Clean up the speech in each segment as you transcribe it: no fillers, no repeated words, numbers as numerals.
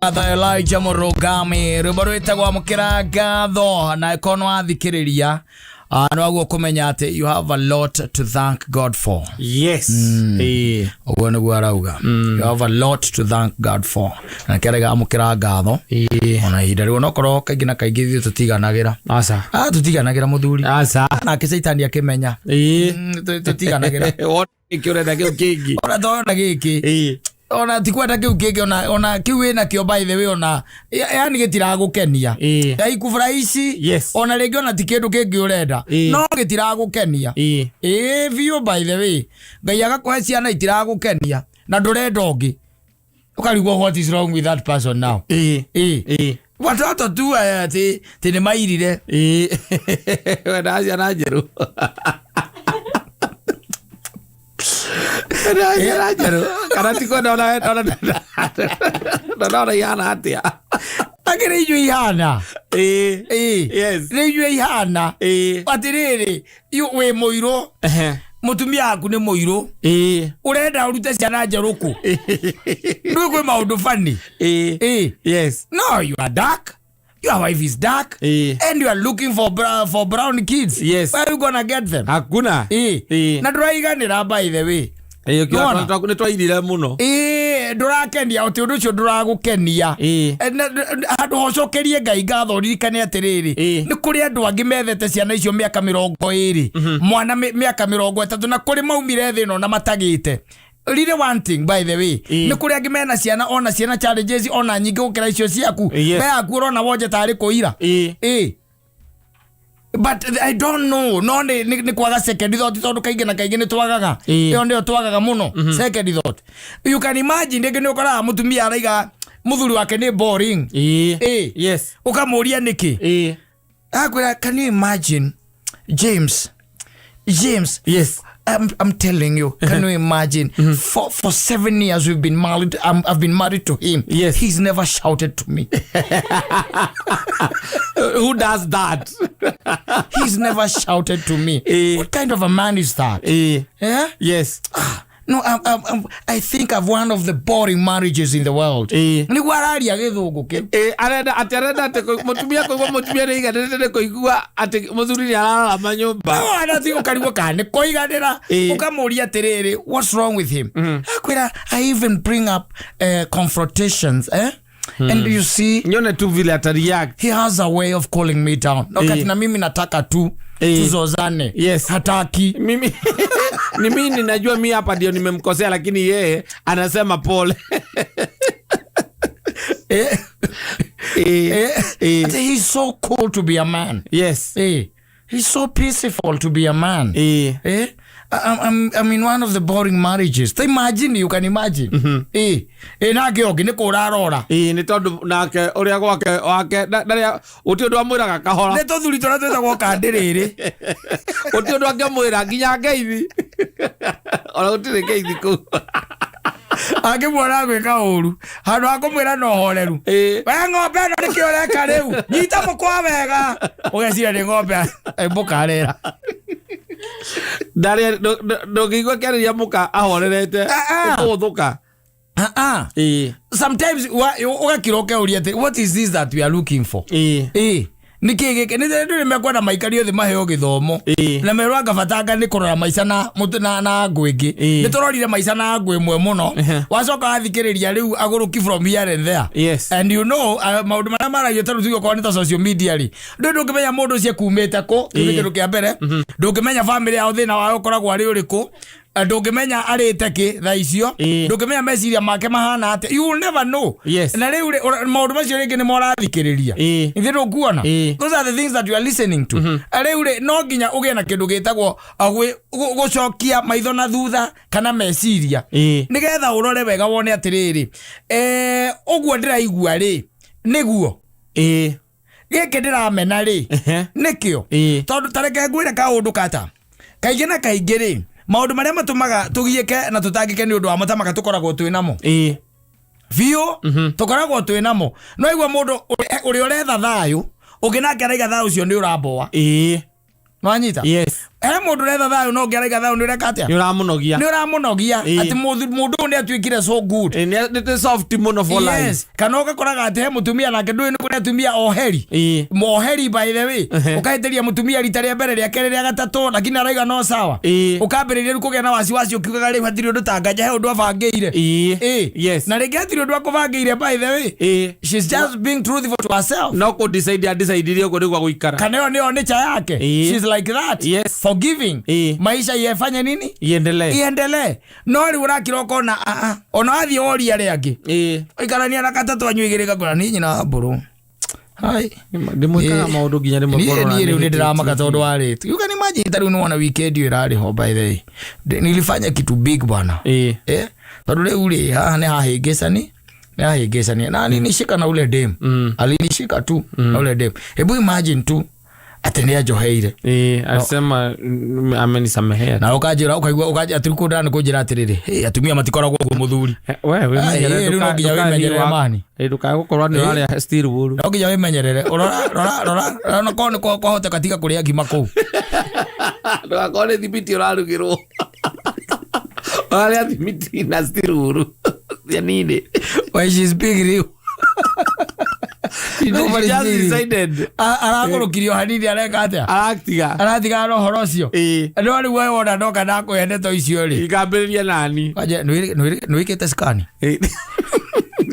Brother Elijah Murugami rwĩmbo rwĩtagwo amũkĩra ngatho na ĩkorwo nĩ wathikĩrĩria no guo kũmenya atĩ you have a lot to thank God for. Yes. Ĩĩ. Ũguo nĩguo arauga, you have a lot to thank God for, na kĩarega amũkĩra ngatho. Ona ihinda rĩu onokorwo kaingĩ na kaingĩ ithuĩ tũtiganagĩra. Aca. Tũtiganagĩra mũthuri. Aca. Nake caitani akĩmenya. Tũtiganagĩra. Wona kĩ ũrenda kĩu kĩngĩ. Ona tona gĩkĩ. Ona ti kwenda kĩu kĩngĩ, ona kĩu wĩna kĩo, by the way, ona yani gĩtiragũkenia. Haikufurahishi. Ona rĩngĩ ona ti kĩndũ kĩngĩ ũrenda. No gĩtiragũkenia. Ĩĩ biũ, by the way, Ngai agakũhe ciana itiragũkenia na ndũrenda ũngĩ, ũkarigwo what is wrong with that person now. Ĩĩ. Watoto tu aya ti nĩ mairire. Ĩĩ. Wendaga ciana njerũ. Wendaga ciana njerũ. Kana ti kwenda ona ona ona ihana atĩa. Akĩrĩ inyuĩ ihana. Ĩĩ. Nĩ inyuĩ ihana. Atĩrĩrĩ, wĩ mũirũ. Mũtumia waku nĩ mũirũ. Ũrenda ũrute ciana njerũ kũ? Rĩu kwĩ maũndũ bani. Ĩĩ. No, you are dark. Your wife is dark. And you are looking for brown kids. Where are you gonna get them? Hakuna. Ĩĩ. Na ndũraiganĩra, by the way. Ĩĩ, Nĩwona? Nĩ twairire mũno. Ĩĩ, ndũrakenia ũtĩ ũndũ ũcio ndũragũkenia. Handũ hocokerie Ngai ngatho, ũririkane atĩrĩrĩ, nĩ kũrĩ andũ angĩ methete ciana icio mĩaka 20, mwana mĩaka 30, na kũrĩ maumire thĩ ĩno na matagĩte. Really, one thing, by the way, nĩ kũrĩ angĩ mena ciana ona ciana challenges ona nyingĩ gũkĩra icio ciaku. We yaku ũrona wonje tarĩ kũira. Ĩĩ, but I don't know, no nĩ kwaga second thought, tondũ kaingĩ na kaingĩ nĩ twagaga. Ĩyo nĩyo twagaga mũno, second thought. You can imagine, rĩngĩ nĩ ũkoraga mũtumia araiga mũthuri wake nĩ boring. Ũkamũria nĩkĩ. Akwĩra, "Can you imagine, James, James?" I'm telling you, can you imagine? For 7 years we've been married. I've been married to him. He's never shouted to me. Who does that? He's never shouted to me. What kind of a man is that? Yeah? No, I think I've one of the boring marriages in the world. Nĩguo araria gĩthũngũ kĩu. Ĩĩ, arenda atĩ arenda atĩ mũtumia kũigua mũtumia nĩ aiganĩrĩte nĩ kũigua atĩ mũthuri nĩ arararama nyũmba. No, anati ũkarigwo kana nĩ kũiganĩra. Ũkamũria atĩrĩrĩ, what's wrong with him? Akwĩra, "I even bring up confrontations, eh? And you see, Nyone tu vile atareact. He has a way of calling me down. Wakati na mimi nataka tu tuzozane. Hataki." Mimi ni mimi ninajua mi hapa ndio nimemkosea, lakini yeye anasema pole. Ati he's so cool to be a man. He's so peaceful to be a man. I'm in one of the boring marriages. Ta imagine, you can imagine. Nake ũngĩ nĩ kũra arora. Ĩĩ, nĩ tondũ nake ũrĩa gwake wake ndarĩa gũtirĩ ũndũ amwĩraga kahora. Nĩ tũthuri tũrĩa twĩtagwo kandĩrĩrĩ. Gũtirĩ ũndũ angĩmwĩra nginya ngeithi, ona gũtirĩ ngeithi kũu. Angĩmuona agwĩka ũru, handũ ha kũmwĩra na ũhoreru, "We ng'ombe ĩno, nĩkĩ ũreka rĩu? Nyita mũkwa wega," ũgeciria nĩ ng'ombe mũkarera. Ndarĩa ndũngĩigua kĩarĩria mũka ahorerete. Ah, ah. Ĩkũgũthũka. Ah, ah. Sometimes ũgakira ũkeuria atĩ what is this that we are looking for? Ĩĩ, nĩkĩ gĩkĩ nĩ ndũrĩ mekwenda maikario thĩ maheo gĩthomo na merwo anga batanga nĩ kũrora maica na mũtĩ na ngũ ĩngĩ. Nĩ tũrorire maica na ngũ ĩmwe mũno. Wacoka wathikĩrĩria rĩu agũrũki from here and there. And you know, maũndũ marĩa maragio tarĩu tuge okorwo nĩ ta social media rĩ, ndũ ndũngĩmenya mũndũ ũcio kumĩte kũ. Kĩu nĩ kĩndũ kĩa mbere. Ndũngĩmenya family yao thĩna wao ũkoragwo arĩ ũrĩkũ. Ndũngĩmenya arĩte kĩ thaa icio. Ndũngĩmenya meciria make mahana atĩa. You will never know. Na rĩu rĩ, maũndũ macio rĩngĩ nĩmo ũrathikĩrĩria. Ithe ndũkuona? Those are the things that you are listening to. Rĩu rĩ, no nginya ũgĩe na kĩndũ gĩtagwo gũcokia maitho na thutha kana meciria, nĩgetha ũrore wega wone atĩrĩrĩ, ũguo ndĩraigua rĩ, nĩguo gĩkĩ ndĩramena rĩ, nĩkĩo. Tondũ tareke ngwĩre kaũndũ kata kaingĩ na kaingĩ rĩ, maũndũ marĩa matũmaga tũgiĩke na tũtangĩke nĩ ũndũ wa matamaka tũkoragwo twĩ namo. Biũ, tũkoragwo twĩ namo. No igua mũndũ ũrĩa ũretha thayũ, ũngĩ nake araiga thayũ ũcio nĩ ũramboa. Nwanyita? Yes. He mũndũ ũretha thayũ no ũngĩ araiga thayũ nĩ ũreka atĩa? Nĩ ũramũnogia. Nĩ ũramũnogia. Ĩĩ. Atĩ mũndũ ũyũ nĩ atuĩkire so good. Ĩĩ, nĩ soft mũno for life. Yes, kana ũgakoraga atĩ he mũtumia nake ndũĩ nĩ kũrĩ atumia oheri. Ĩĩ. Moheri, by the way. Ehe. Ũkahĩtĩria mũtumia rita rĩa mbere, rĩa kerĩ, rĩa gatatũ, lakini araiga no sawa. Ĩĩ. Ũkambĩrĩria rĩu kũgĩa na wasiwasi ũkiugaga rĩu hatirĩ ũndũ tanganja he ũndũ abangĩire. Ĩĩ. Ĩĩ. Yes. Na rĩngĩ hatirĩ ũndũ akũbangĩire, by the way. Ĩĩ. She's just being truthful to herself. No kũ decide adecidirie ũguo nĩguo gũikara. Kana ĩyo nĩyo nature yake. Ĩĩ. She's like that. Yes. Forgiving. Ĩĩ. Maisha yefanye nini? Iendelee. Iendelee. No rĩu ũrakira ũkona ah, ona wathiĩ woria arĩa angĩ. Ĩĩ. Ikarania na gatatũ anyu igĩrĩ gakora niĩ nyina wa mbũrũ. Hai. Ndĩmwĩkaga Ĩĩ. maũndũ nginya rĩmwe Niĩ ngorwo niĩ rĩu nĩ nĩ ndĩramaka tondũ wa rĩtu. You can imagine ta rĩu nĩwona weekend ĩyo ĩrarĩ ho, by the way. Nilifanya kitu big bwana. Ĩĩ. Eh, tondũ rĩu rĩ haha nĩ hahĩngĩcani, nĩ hahĩngĩcani na alinishika na ule dem. Alinishika tu na ule dem. Hebu imagine tu atĩ nĩ anjoheire. Ĩĩ, alisema amenisamehea. Na ũkanjĩra ũkaigua ũkanjĩra atĩ kũndana nĩ kũnjĩra atĩrĩrĩ, hey, atumia matikoragwo ũguo mũthuri. Eh, we wĩmenyerere. Ai, rĩu no nginya wĩmenyerere mani. Ĩĩ, ndũkae gũkorwo nĩ ũrarĩa steel wool. No nginya wĩmenyerere. Rora, rora, rora, rora korwo nĩ kwahoteka tiga kũrĩa ngima kũu. Ndũgakorwo nĩ thimiti ũrarugĩrwo, ũrarĩa thimiti na steel wool cia nini. Why she's big rĩu. She Nobody just is decided. Aragũrũkirio hanini, areka atĩa? Aratigana. Aratigana na ũhoro ũcio. Ĩĩ. No rĩu we wona ndoka ndakũhe ndeto icio rĩ, Ikambĩrĩria nani. Kwanja, nĩwĩkĩte scan? Ĩĩ.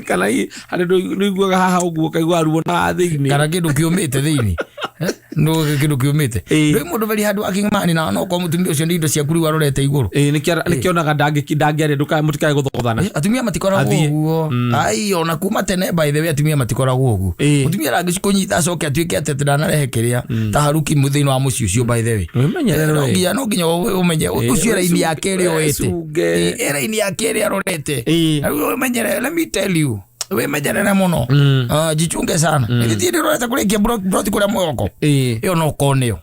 Kana harĩ nĩiguaga haha ũguo ũkaigua ruo na thĩinĩ. Kana kĩndũ kĩũmĩte thĩinĩ. Eh? No kĩndũ kĩũmĩte. Ĩĩ. Ndũĩ mũndũ very hard working man, na no korwo mũtumia ũcio nĩ indo ciaku rĩu arorete igũrũ. Ĩĩ, nĩkĩonaga ndangĩaria, mũtikae gũthogothana. Eh, atumia matikoragwo Athiĩ. ũguo. Ai, ona kuma tene, by the way, atumia matikoragwo ũguo. Ĩĩ. Mũtumia arangĩkũnyita acoke atuĩke atĩ ndanarehe kĩrĩa ta haruki thĩinĩ wa mũciĩ ũcio, by the way. Wĩmenyerere No we. nginya ũmenye ũcio raini yake ĩrĩa oete. wĩcunge. Ĩ raini yake ĩrĩa arorete. Ĩĩ. Na rĩu ũmenyere, let me tell you, wĩmenyerere mũno. Ah, jichunge sana. Ĩthĩ ndĩrorete kũrĩkia broti kũrĩa mwĩhoko. Ĩĩ. Ĩyo no koneo.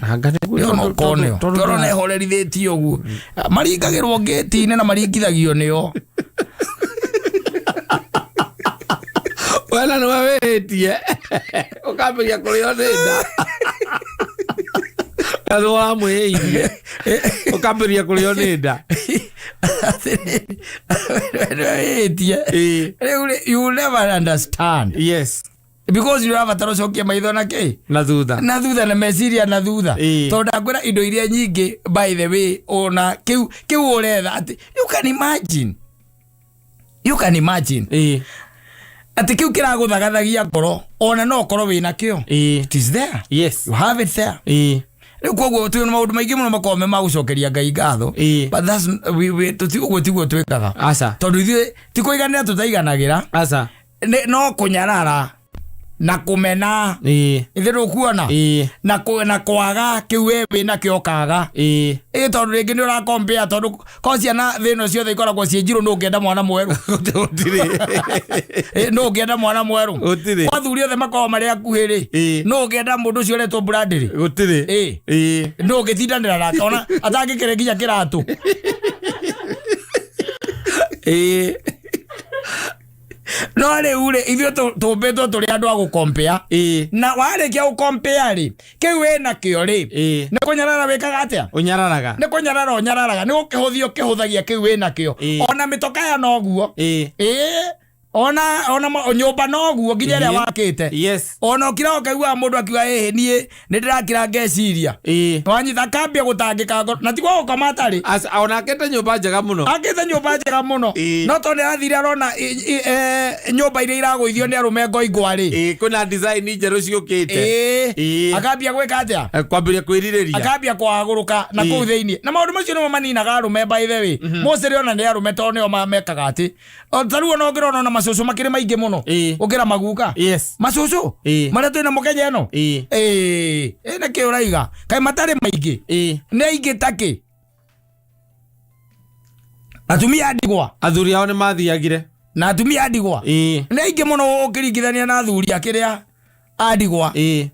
Anga nĩguo. Ĩyo no koneo. Tondũ na ĩhorerithĩtio ũguo, maringagĩrwo ngĩti-inĩ na maringithagio nĩo. Wena nĩwe wĩhĩtie ũkambĩria kũrĩo nĩ nda na nĩwe ũramwĩhĩirie, ũkambĩria kũrĩo nĩ nda. Wĩhĩtie. Ĩĩ. Rĩu rĩ, you will never understand because nĩ ũrabatara ũcokie maitho na kĩ? Na thutha. Na thutha, na meciria na thutha. Ĩĩ. Tondũ ndakwĩra indo iria nyingĩ, by the way, ona kĩu ũretha atĩ you can imagine, you can imagine Ĩĩ. atĩ kĩu kĩragũthagathagia ngoro ona no ũkorwo wĩna kĩo. Ĩĩ. It is there. You have it there. Ĩĩ. Rĩu koguo twĩ na maũndũ maingĩ mũno makoragwo me ma gũcokeria Ngai ngatho. Ĩĩ. But that's we ũguo tiguo twĩkaga. Aca. Tondũ ithuĩ ti kũiganĩra tũtaiganagĩra. Aca. No kũnyarara na kũmena. Ĩĩ. Ithe ndũkuona? Ĩĩ. Na kwaga kĩu we wĩ nakĩo kaga. Ĩĩ. Ĩ tondũ rĩngĩ nĩ ũrakompea, tondũ ko ciana thĩ ĩno ciothe ikoragwo ciĩ njirũ, nũ ũngĩenda mwana mwerũ? Gũtirĩ. Ĩ, nũ ũngĩenda mwana mwerũ? Gũtirĩ. Kwa athuri othe makoragwo marĩ akuhĩ rĩ, nũ ũngĩenda mũndũ ũcio ũretwo Bradley? Gũtirĩ. Ĩ. Ĩĩ. Nũ ũngĩtindanĩra nake ona atangĩkĩre nginya kĩratũ? Ĩĩ. No rĩu rĩ, ithuĩ tũmbĩtwo tũrĩ andũ a gũkompea. Ĩĩ. Na warĩkia gũkompea rĩ, kĩu wĩ nakĩo rĩ, Ĩĩ. nĩ kũnyarara wĩkaga atĩa? Ũnyararaga. Nĩ kũnyarara ũnyararaga, nĩ gũkĩhũthia ũkĩhũthagia kĩu wĩ nakĩo. Ĩĩ. Ona mĩtokaya noguo. Ĩĩ. Ĩĩ, ona nyũmba noguo nginya ĩrĩa Ĩĩ. wakĩte. Yes. Ona ũkira ũkaiguaga mũndũ akiuga, ĩhĩ, niĩ nĩ ndĩrakira ngeciria. Wanyita kambia gũtangĩka ngoro na tigwa gũkoma atarĩ. Aca, ona akĩte nyũmba njega mũno. Akĩte nyũmba njega mũno. Ĩĩ. No tondũ nĩ arathire arona nyũmba iria iragũithio nĩ arũme ngoingwa rĩ. Ĩĩ, kwĩna design njerũ ciũkĩte. Ĩĩ. Ĩĩ. Akambia gwĩka atĩa? Eh, kwambĩrĩria kwĩrirĩria. Akambia kwagũrũka na Ĩĩ. kũu thĩinĩ, na maũndũ macio nĩmo maninaga arũme, by the way. Mostly ona nĩ arũme tondũ nĩo mekaga atĩ ta rĩu ona ũngĩrona ona macũcũ makĩrĩ maingĩ mũno Ĩĩ. gũkĩra maguka. Yes. Macũcũ Ĩĩ. marĩa twĩna mũkenya ĩno. Ĩĩ. Ĩĩ, ĩ nĩkĩ ũraiga kaĩ matarĩ maingĩ? Ĩĩ. Nĩ aingĩ takĩ atumia a ndigwa. Athuri ao nĩ mathiagire. Na atumia a ndigwa Ĩĩ. nĩ aingĩ mũno ũkĩringithania na athuri akĩrĩa a ndigwa. Ĩĩ.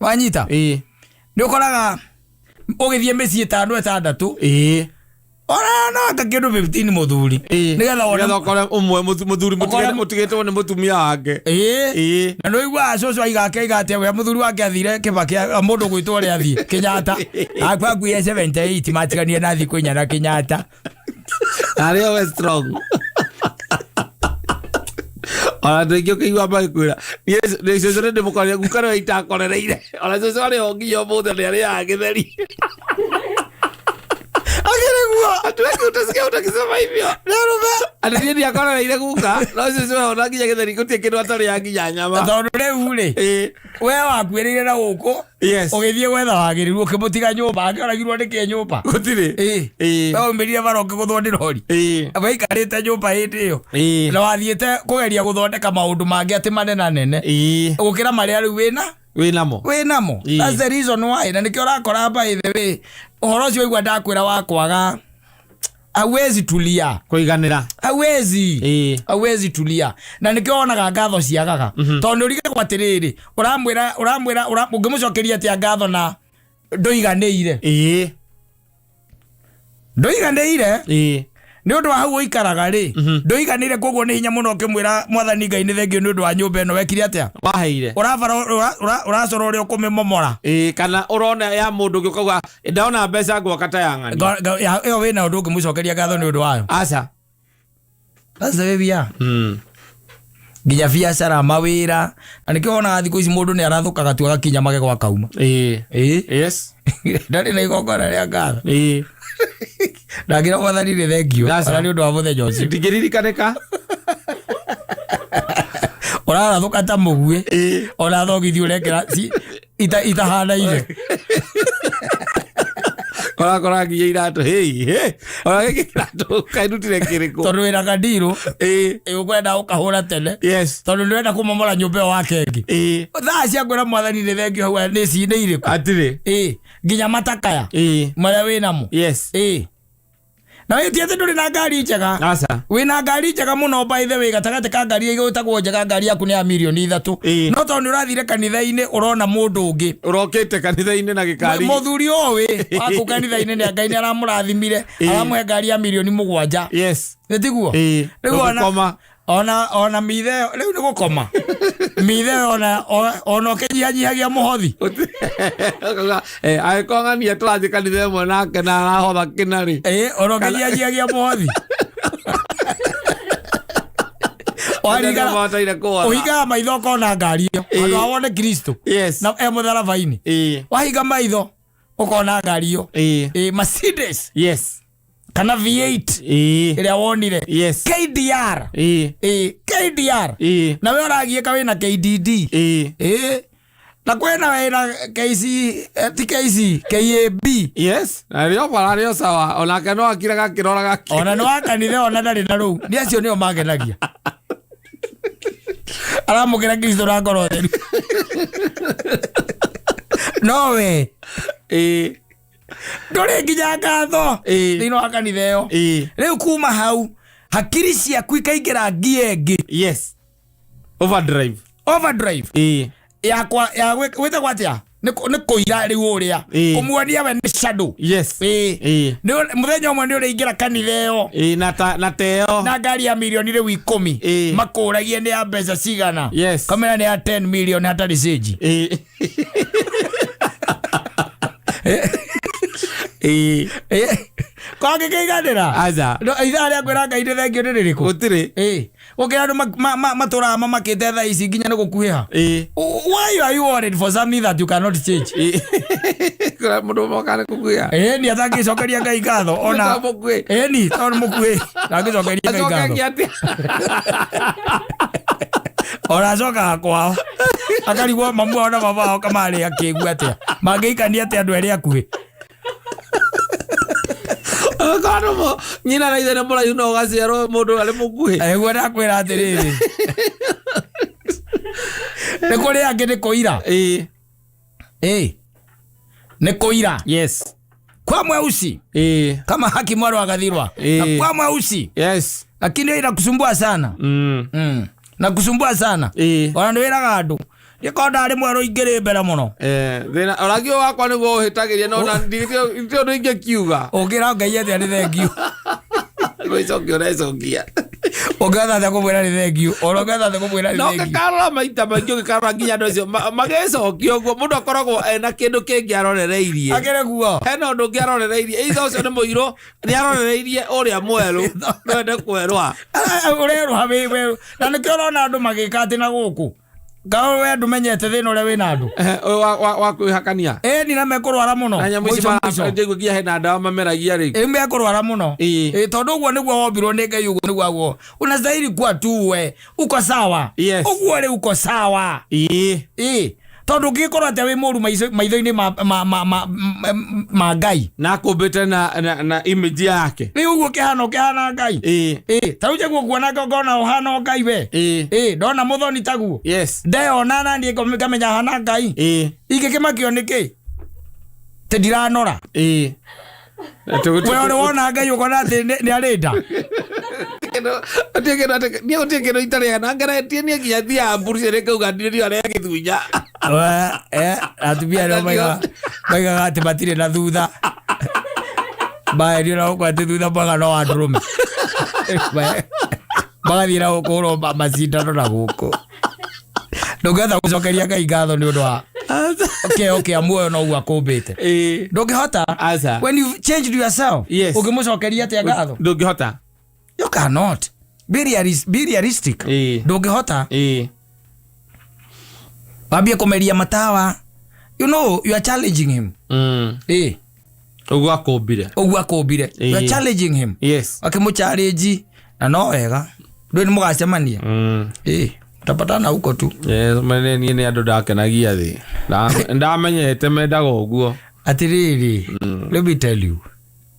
Wanyita? Ĩĩ. Nĩ ũkoraga ũgĩthiĩ mĩciĩ ĩtano ĩtandatũ. Ĩĩ. Ona no anga kĩndũ 15 mũthuri. Nĩgetha wone Nĩgetha ũkore ũmwe mũthuri Ũkore- mũtigĩtwo nĩ mũtumia wake. Ĩĩ. Ĩĩ. Na nĩ ũiguaga cũcũ aiga ake aiga atĩa we mũthuri wake athire Kĩbakĩ mũndũ gwĩtwo ũrĩa athiĩ Kenyatta. Akua akuire 78 matiganie na thikũ inya na Kenyatta. Arĩ we strong. Ona andũ aingĩ ũkĩigua magĩkwĩra niĩ nĩ cũcũ nĩ ndĩmũkorire guka nĩwe itakorereire ona cũcũ arĩ ho nginya ũmũthĩ nĩ arĩaga gĩtheri. Akĩrĩ guo. Andũ aingĩ utasikia utakisema hivyo. Nĩ arũme. Atĩ niĩ ndiakorereire guka no cũcũ we ona nginya gĩtheri gũtirĩ kĩndũ atarĩaga nginya nyama. Tondũ rĩu rĩ Ĩĩ. we wakuĩrĩire na gũkũ Yes. ũgĩthiĩ gwetha wagĩrĩru ũkĩmũtiga nyũmba akĩoragirwo nĩkĩ nyũmba. Gũtirĩ. Ĩĩ. Ĩĩ. We waumĩrire bara ũkĩgũthwo nĩ rori. Ĩĩ. Waikarĩte nyũmba hĩndĩ ĩyo. Ĩĩ. Na wathiĩte kũgeria gũthondeka maũndũ mangĩ atĩ manenanene. Ĩĩ. Gũkĩra marĩa rĩu wĩna Wĩ namo. wĩ namo. Ĩĩ. That's the reason why. Na nĩkĩo ũrakora by the way ũhoro ũcio waigua ndakwĩra wa kwaga hauwezi tulia. Kũiganĩra. Hauwezi. Ĩĩ. Hauwezi tulia. Na nĩkĩo wonaga ngatho ciagaga. Tondũ nĩ ũrigagwo atĩrĩrĩ ũramwĩra ũramwĩra ũngĩmũcokeria atĩa ngatho na ndũiganĩire. Ĩĩ. Ndũiganĩire. Ĩĩ. Nĩ ũndũ wa hau ũikaraga rĩ ndũiganĩire koguo nĩ hinya mũno ũkĩmwĩra mwathani Ngai nĩ thengio nĩ ũndũ wa nyũmba ĩno wekire atĩa. Waheire. Ũrabara ũracora ũrĩa ũkũmĩmomora. Ĩĩ kana ũrona ya mũndũ ũngĩ ũkauga ndona mbeca ngwaka ta ya ng'ani. Ĩyo wĩna ũndũ ũngĩmũcokeria ngatho nĩ ũndũ wayo. Aca. That's the way we are. Nginya biacara mawĩra na nĩkĩo wonaga thikũ ici mũndũ nĩ arathũkaga tu agakinya magego akauma. Ĩĩ. Ĩĩ. Yes. Ndarĩ na igongona rĩa ngatho. Ĩĩ. Ndangĩra mwathani nĩ thengio Aca. ona nĩ ũndũ wa mũthenya ũcio. Ndingĩririkanĩka. Ũrarathũka ta mũguĩ. Ĩĩ. Ona thogithi ũrekĩra itahanaine. Ũrakora nginya iratũ. Hĩ hĩ. Ona gĩkĩ kĩratũ kairutire kĩrĩkũ. Tondũ wĩna kandirũ. Ĩĩ. Ũkwenda ũkahũra tene. Yes. Tondũ nĩũrenda kũmomora nyũmba ĩyo wake ĩngĩ. Ĩĩ. Thaa cia kwĩra mwathani nĩ thengio hau nĩ nĩ irĩkũ. Atirĩ. Ĩĩ. Nginya matakaya. Ĩĩ. Marĩa wĩnamo. Yes. Ĩĩ. Na wĩtie atĩ ndũrĩ na ngari njega. Aca. Wĩna ngari njega mũno by the way gatagatĩ ka ngari iria gwĩtagwo njega ngari yaku nĩ ya mirioni 3. Ĩĩ. No tondũ nĩ ũrathire kanitha-inĩ ũrona mũndũ ũngĩ. Ũrokĩte kanitha-inĩ na gĩkari. Mũthuri ũyũ waku kanitha-inĩ nĩ Ngai nĩ aramũrathimire aramũhe ngari ya mirioni 7. Yes. Nĩ tiguo? Ĩĩ. Rĩu ona Gũkoma. ona mithe ĩyo rĩu nĩ gũkoma. Mithe ĩyo ona ona ũkĩnyihanyihagia mũhothi. Ũkauga, angĩkorwo ng'ania tũrathiĩ kanitha ĩmwe nake na arahotha kĩna rĩ. Ĩĩ ona ũkĩnyihanyihagia mũhothi. Waringa Nĩmahotire kũhotha. ũhingaga maitho ũkona ngari ĩyo. Ĩĩ. Handũ ha wone Kristo. Yes. Na e mũtharaba-inĩ. Ĩĩ. Wahinga maitho ũkona ngari ĩyo. Ĩĩ. Ĩĩ Mercedes. Yes. Kana V8 Ĩĩ. ĩrĩa wonire. Yes. KDR. Ĩĩ. Ĩĩ KDR. Ĩĩ. Na we ũragiĩka wĩna KDD. Ĩĩ. Ĩĩ. Na kwĩna wĩna KC ti KC KAB. Yes. Na rĩo bara rĩo sawa. Onake no akiraga akĩroraga. Ona nĩ wa kanitha ona ndarĩ na rũu. Nĩ acio nĩo mangenagia. Aramũkĩra Kristo na ngoro theru. No we Ĩĩ. ndũrĩ nginya ngatho Ĩĩ. thĩinĩ wa kanitha ĩyo. Ĩĩ. Rĩu kuma hau hakiri ciaku ikaingĩra ngia ĩngĩ. Yes. Overdrive. Overdrive. Ĩĩ. Yakwa ya gwĩtagwo atĩa? Nĩ kũira rĩu ũrĩa. Ĩĩ. Kũmuonia we nĩ shadow. Yes. Ĩĩ. Ĩĩ. Mũthenya ũmwe nĩ ũrĩingĩra kanitha ĩyo. Ĩĩ na ta na teo. Na ngari ya mirioni rĩu 10. Ĩĩ. Makũragie nĩ ya mbeca cigana. Yes. Kamera nĩ ya 10 million hatarĩ cĩnji. Ĩĩ. Ĩĩ. Ĩĩ. Kwangĩkĩiganĩra. Aca. No ithaa rĩa kwĩra Ngai nĩ thengio nĩ rĩrĩkũ? Gũtirĩ. Ĩĩ. Gũkĩra andũ matũraga mamakĩte thaa ici nginya nĩ gũkuhĩha. Ĩĩ. Why are you worried for something that you cannot change? Ĩĩ. Kũrĩa mũndũ ũmwe nĩ kũkuhĩha. Ĩĩ ni atangĩcokeria Ngai ngatho ona. Nĩ mũkuhĩ. Ĩĩ ni tondũ mũkuhĩ. Ndangĩcokeria Ngai ngatho. Acokagia atĩa? Ona acokaga kwao. Akarigwo mamu wao na baba wao kamarĩ akĩigua atĩa. Mangĩikania atĩa andũ erĩ akuhĩ. Korwo nyina na ithe nĩ mũraihu no ũgaciarwo mũndũ arĩ mũkuhĩ. Nĩguo ndakwĩra atĩrĩrĩ. Nĩ kũrĩ angĩ nĩ kũira. Ĩĩ. Ĩĩ. Nĩ kũira. Yes. Kwa mweusi Ĩĩ. kama haki mwaro agathirwa. Ĩĩ. Na kwa mweusi Yes. lakini hiyo inakusumbua sana. Nakusumbua sana. Ĩĩ. Ona nĩ wĩraga andũ. Gĩkorwo ndarĩ mwerũ ingĩrĩ mbere mũno. Eh, thĩna ũrangi ũyũ wakwa nĩguo ũhĩtagĩria no na ndirĩ ũndũ ingĩkiuga. Ũngĩra Ngai atĩa nĩ thengiũ? Gwĩcokia ũrecokia. Ũngĩhota atĩa kũmwĩra nĩ thengiũ? Ona ũngĩhota atĩa kũmwĩra nĩ Na thengiũ? ũngĩkarora maita maingĩ ũngĩkarora nginya andũ acio magĩcokia ũguo mũndũ akoragwo ena kĩndũ kĩngĩ arorereirie. Akĩrĩ guo. Hena ũndũ ũngĩ arorereirie. Either ũcio nĩ mũirũ nĩ arorereirie ũrĩa mwerũ no ende kwerũha. Ũrerũha wĩ werũ. Na nĩkĩo ũrona andũ magĩka atĩ na gũkũ. Ngawe we ndũmenyete thĩna ũrĩa wĩna andũ. Eh, ũyũ wa kwĩhakania. Ĩni na mekũrwara mũno. Na nyamũ ici Mũico mũico. njigua nginya hena ndawa mameragia rĩu. Ĩ mekũrwara mũno. Ĩĩ. Ĩ tondũ ũguo nĩguo wombirwo nĩ Ngai ũguo nĩguo aguo. Unastahili kuwa tu we. Uko sawa. Yes. Ũguo rĩ uko sawa. Ĩĩ. Ĩ tondũ ũngĩkorwo atĩa wĩ mũru maitho-inĩ ma Ngai. Na akũmbĩte na image yake. Rĩu ũguo ũkĩhana ũkĩhana Ngai. Ĩĩ. Ĩ ta rĩu njaguo kuona ngona ũhana o Ngai we. Ĩĩ. Ĩ ndona mũthoni taguo. Yes. Ndeyona na niĩ ngamenya hana Ngai. Ĩĩ. Ingĩkĩmakio nĩkĩ? Tĩ ndiranora. Ĩĩ. We ũrĩ wona Ngai ũkona atĩ nĩ arĩ nda. Niĩ gũtirĩ kĩndũ itarĩaga na ngeretie niĩ nginya thiaga mburucĩrĩ ngauga ndirĩ arĩa gĩthunya. Atumia arĩa maigaga atĩ matirĩ na thutha. Maherio na gũkũ atĩ thutha mwega no wa ndũrũme. Magathiĩ na gũkũ macindano na gũkũ. Ndũngĩhota gũcokeria Ngai ngatho nĩ ũndũ wa kĩheo kĩa muoyo no ũguo akũmbĩte. Ĩĩ. Ndũngĩhota. Aca. When you've changed yourself, Yes. ũngĩmũcokeria atĩa ngatho? Ndũngĩhota. You cannot. Be realistic. Ĩĩ. Ndũngĩhota. Ĩĩ. Wambie kũmeria matawa. You know, you are challenging him. Ĩĩ. Ũguo akũmbire. Ũguo akũmbire. You are Ĩĩ. challenging him. Yes. Akĩmũchallenge na no wega. Ndũĩ nĩ mũgacemania. Ĩĩ. Mtapatana huko tu. Yes, mene niĩ nĩ andũ ndakenagia thĩ. Ndamenyete mendaga ũguo. Atĩrĩrĩ, let me tell you.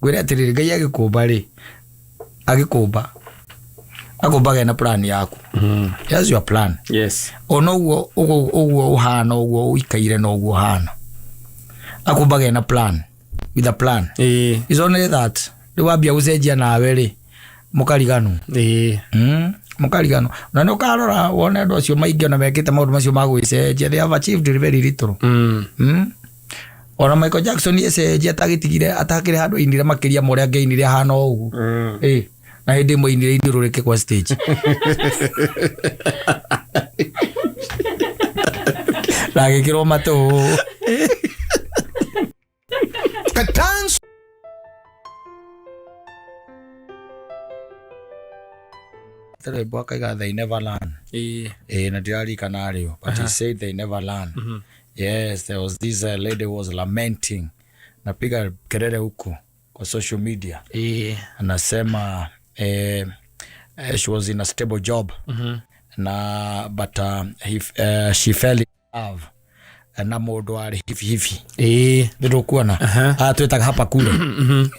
Ngwĩre atĩrĩrĩ, Ngai agĩkũmba rĩ, agĩkũmba akũmbaga ena plan yaku. That's your plan. Yes. Ona ũguo ũguo ũhana ũguo ũikaire na ũguo ũhana. Akũmbaga ena plan. With a plan. Ĩĩ. It's only that rĩu wambia gũcenjia nawe rĩ, mũkariganwo. Ĩĩ. Mũkariganwo. Na nĩ ũkarora wone andũ acio maingĩ ona mekĩte maũndũ macio ma gwĩcenjia. They have achieved very little. Ona Michael Jackson ecenjia atagĩtigire atakĩrĩ handũ ainire makĩria ma ũrĩa angĩainire ahana o ũguo. Ĩĩ. Na hĩndĩ ĩmwe ainire ithiũrũrĩke kwa stage. Na agĩkĩrwo matũ. Katans Rwĩmbo akaiga they never learn. Ĩĩ. Ĩĩ, na ndiraririkana rĩo, but he said they never learn. Yes, there was this lady was lamenting. Napiga kelele huku kwa social media. Ĩĩ. Anasema she was in a stable job. Na but she fell in love na mũndũ warĩ hivi hivi. Ĩĩ. Nĩndũkuona? Twĩtaga hapa kule.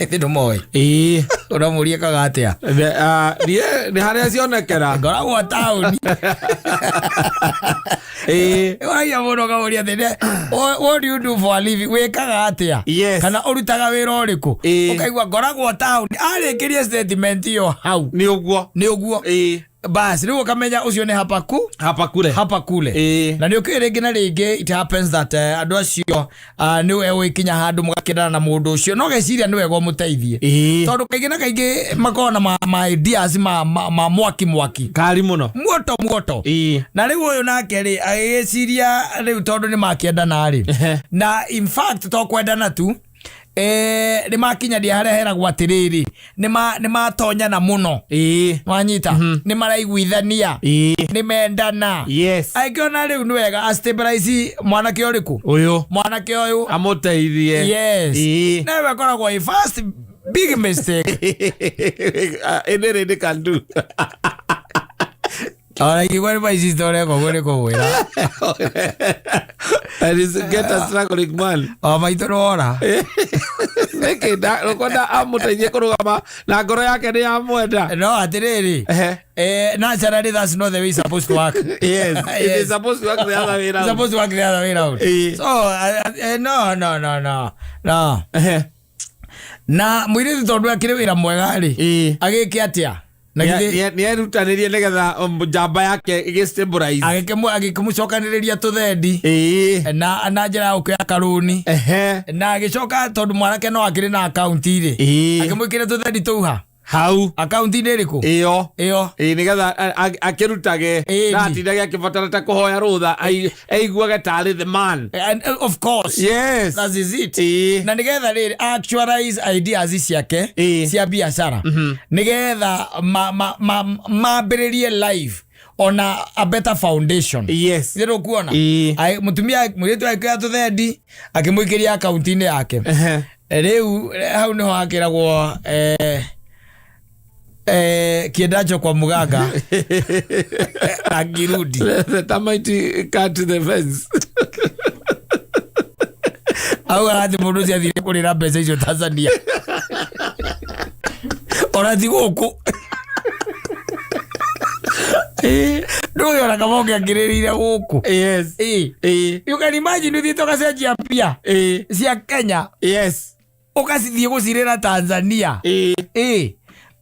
Nĩndũmoĩ. Ĩĩ. Ũramũria ekaga atĩa? Niĩ nĩ harĩa cionekera. Ngoragwo taũni. Ĩĩ. Ũragia mũndũ ũkamũria atĩ, what do you do for a living? Wĩkaga atĩa? Yes. Kana ũrutaga wĩra ũrĩkũ? Ĩĩ. Ũkaigua ngoragwo taũni. Arĩkĩrie statement ĩyo hau. Nĩ ũguo. Nĩ ũguo. Ĩĩ. Bas, rĩu ũkamenya ũcio nĩ hapa ku? Hapa kule. Hapa kule. Ĩĩ. Na nĩ ũkĩũĩ rĩngĩ na rĩngĩ it happens that andũ acio nĩwe ũgĩkinya handũ mũgakĩndana na mũndũ ũcio no geciria nĩ wega ũmũteithie. Ĩĩ. Tondũ kaingĩ na kaingĩ makoragwo na ma ideas ma mwaki mwaki. Kari mũno. Muoto muoto. Ĩĩ. Na rĩu ũyũ nake rĩ agĩgĩciria rĩu tondũ nĩ makĩendana rĩ. Na in fact to kwendana tu. Nĩ makinyanĩria harĩa heragwo atĩrĩrĩ, nĩ matonyana mũno. Ĩĩ. Wanyita? Nĩ maraiguithania. Ĩĩ. Nĩ mendana. Yes. Angĩona rĩu nĩ wega a stabilize mwanake ũrĩkũ? Ũyũ. Mwanake ũyũ. Amũteithie. Yes. Ĩĩ. Na ĩyo ĩkoragwo ĩ first big mistake. Any lady can do. Ona ingĩigua nĩ my sister ũreka ũguo nĩ kũgwĩra. And is get a struggling man. O maitũ nĩ wora. Nĩkĩ ũkwenda amũteithie kũrũgama na ngoro yake nĩ yamwenda? No atĩrĩrĩ. Naturally that's not the way it's supposed to work. Yes, it is supposed to work the other way round. It's supposed to work the other way round. So, no, no, no, no. No. Na mũirĩtu tondũ akĩrĩ wĩra mwega rĩ, agĩke atĩa? Na githĩ- Nĩerutanĩrie nĩgetha njamba yake ĩgĩ stabilize. Agĩkĩmũcokanĩrĩria tũthendi na njĩra ya gũkĩoya karũni, na agĩcoka tondũ mwanake no akĩrĩ na akaunti rĩ, akĩmwĩkĩra tũthendi tũu ha Hau. Akaunti-inĩ ĩrĩkũ? Ĩyo. Ĩyo. Ĩĩ, nĩgetha akĩrutage na atindage akĩbatara ta kũhoya rũtha, aiguage tarĩ the man. And, of course. That is it. Na nigetha rĩrĩ actualize ideas ciake cia biacara, nigetha mambĩrĩrie life ona a better foundation. Nĩ rũkuona? Mũtumia mũirĩtu agĩkĩoya tũthendi akĩmũikĩria akaunti-inĩ yake. Rĩu hau nĩho akĩragwo kiendacho kwa muganga akirudi. The termite cut the fence. Augaga atĩ mũndũ ũcio athire kũrĩra mbeca icio Tanzania, ona ti gũkũ. Ndũĩ ona kamonge akĩrĩrĩire gũkũ. You can imagine ũthiĩte ũgacenjia mbia cia Kenya, ũgacithiĩ gũcirĩra Tanzania.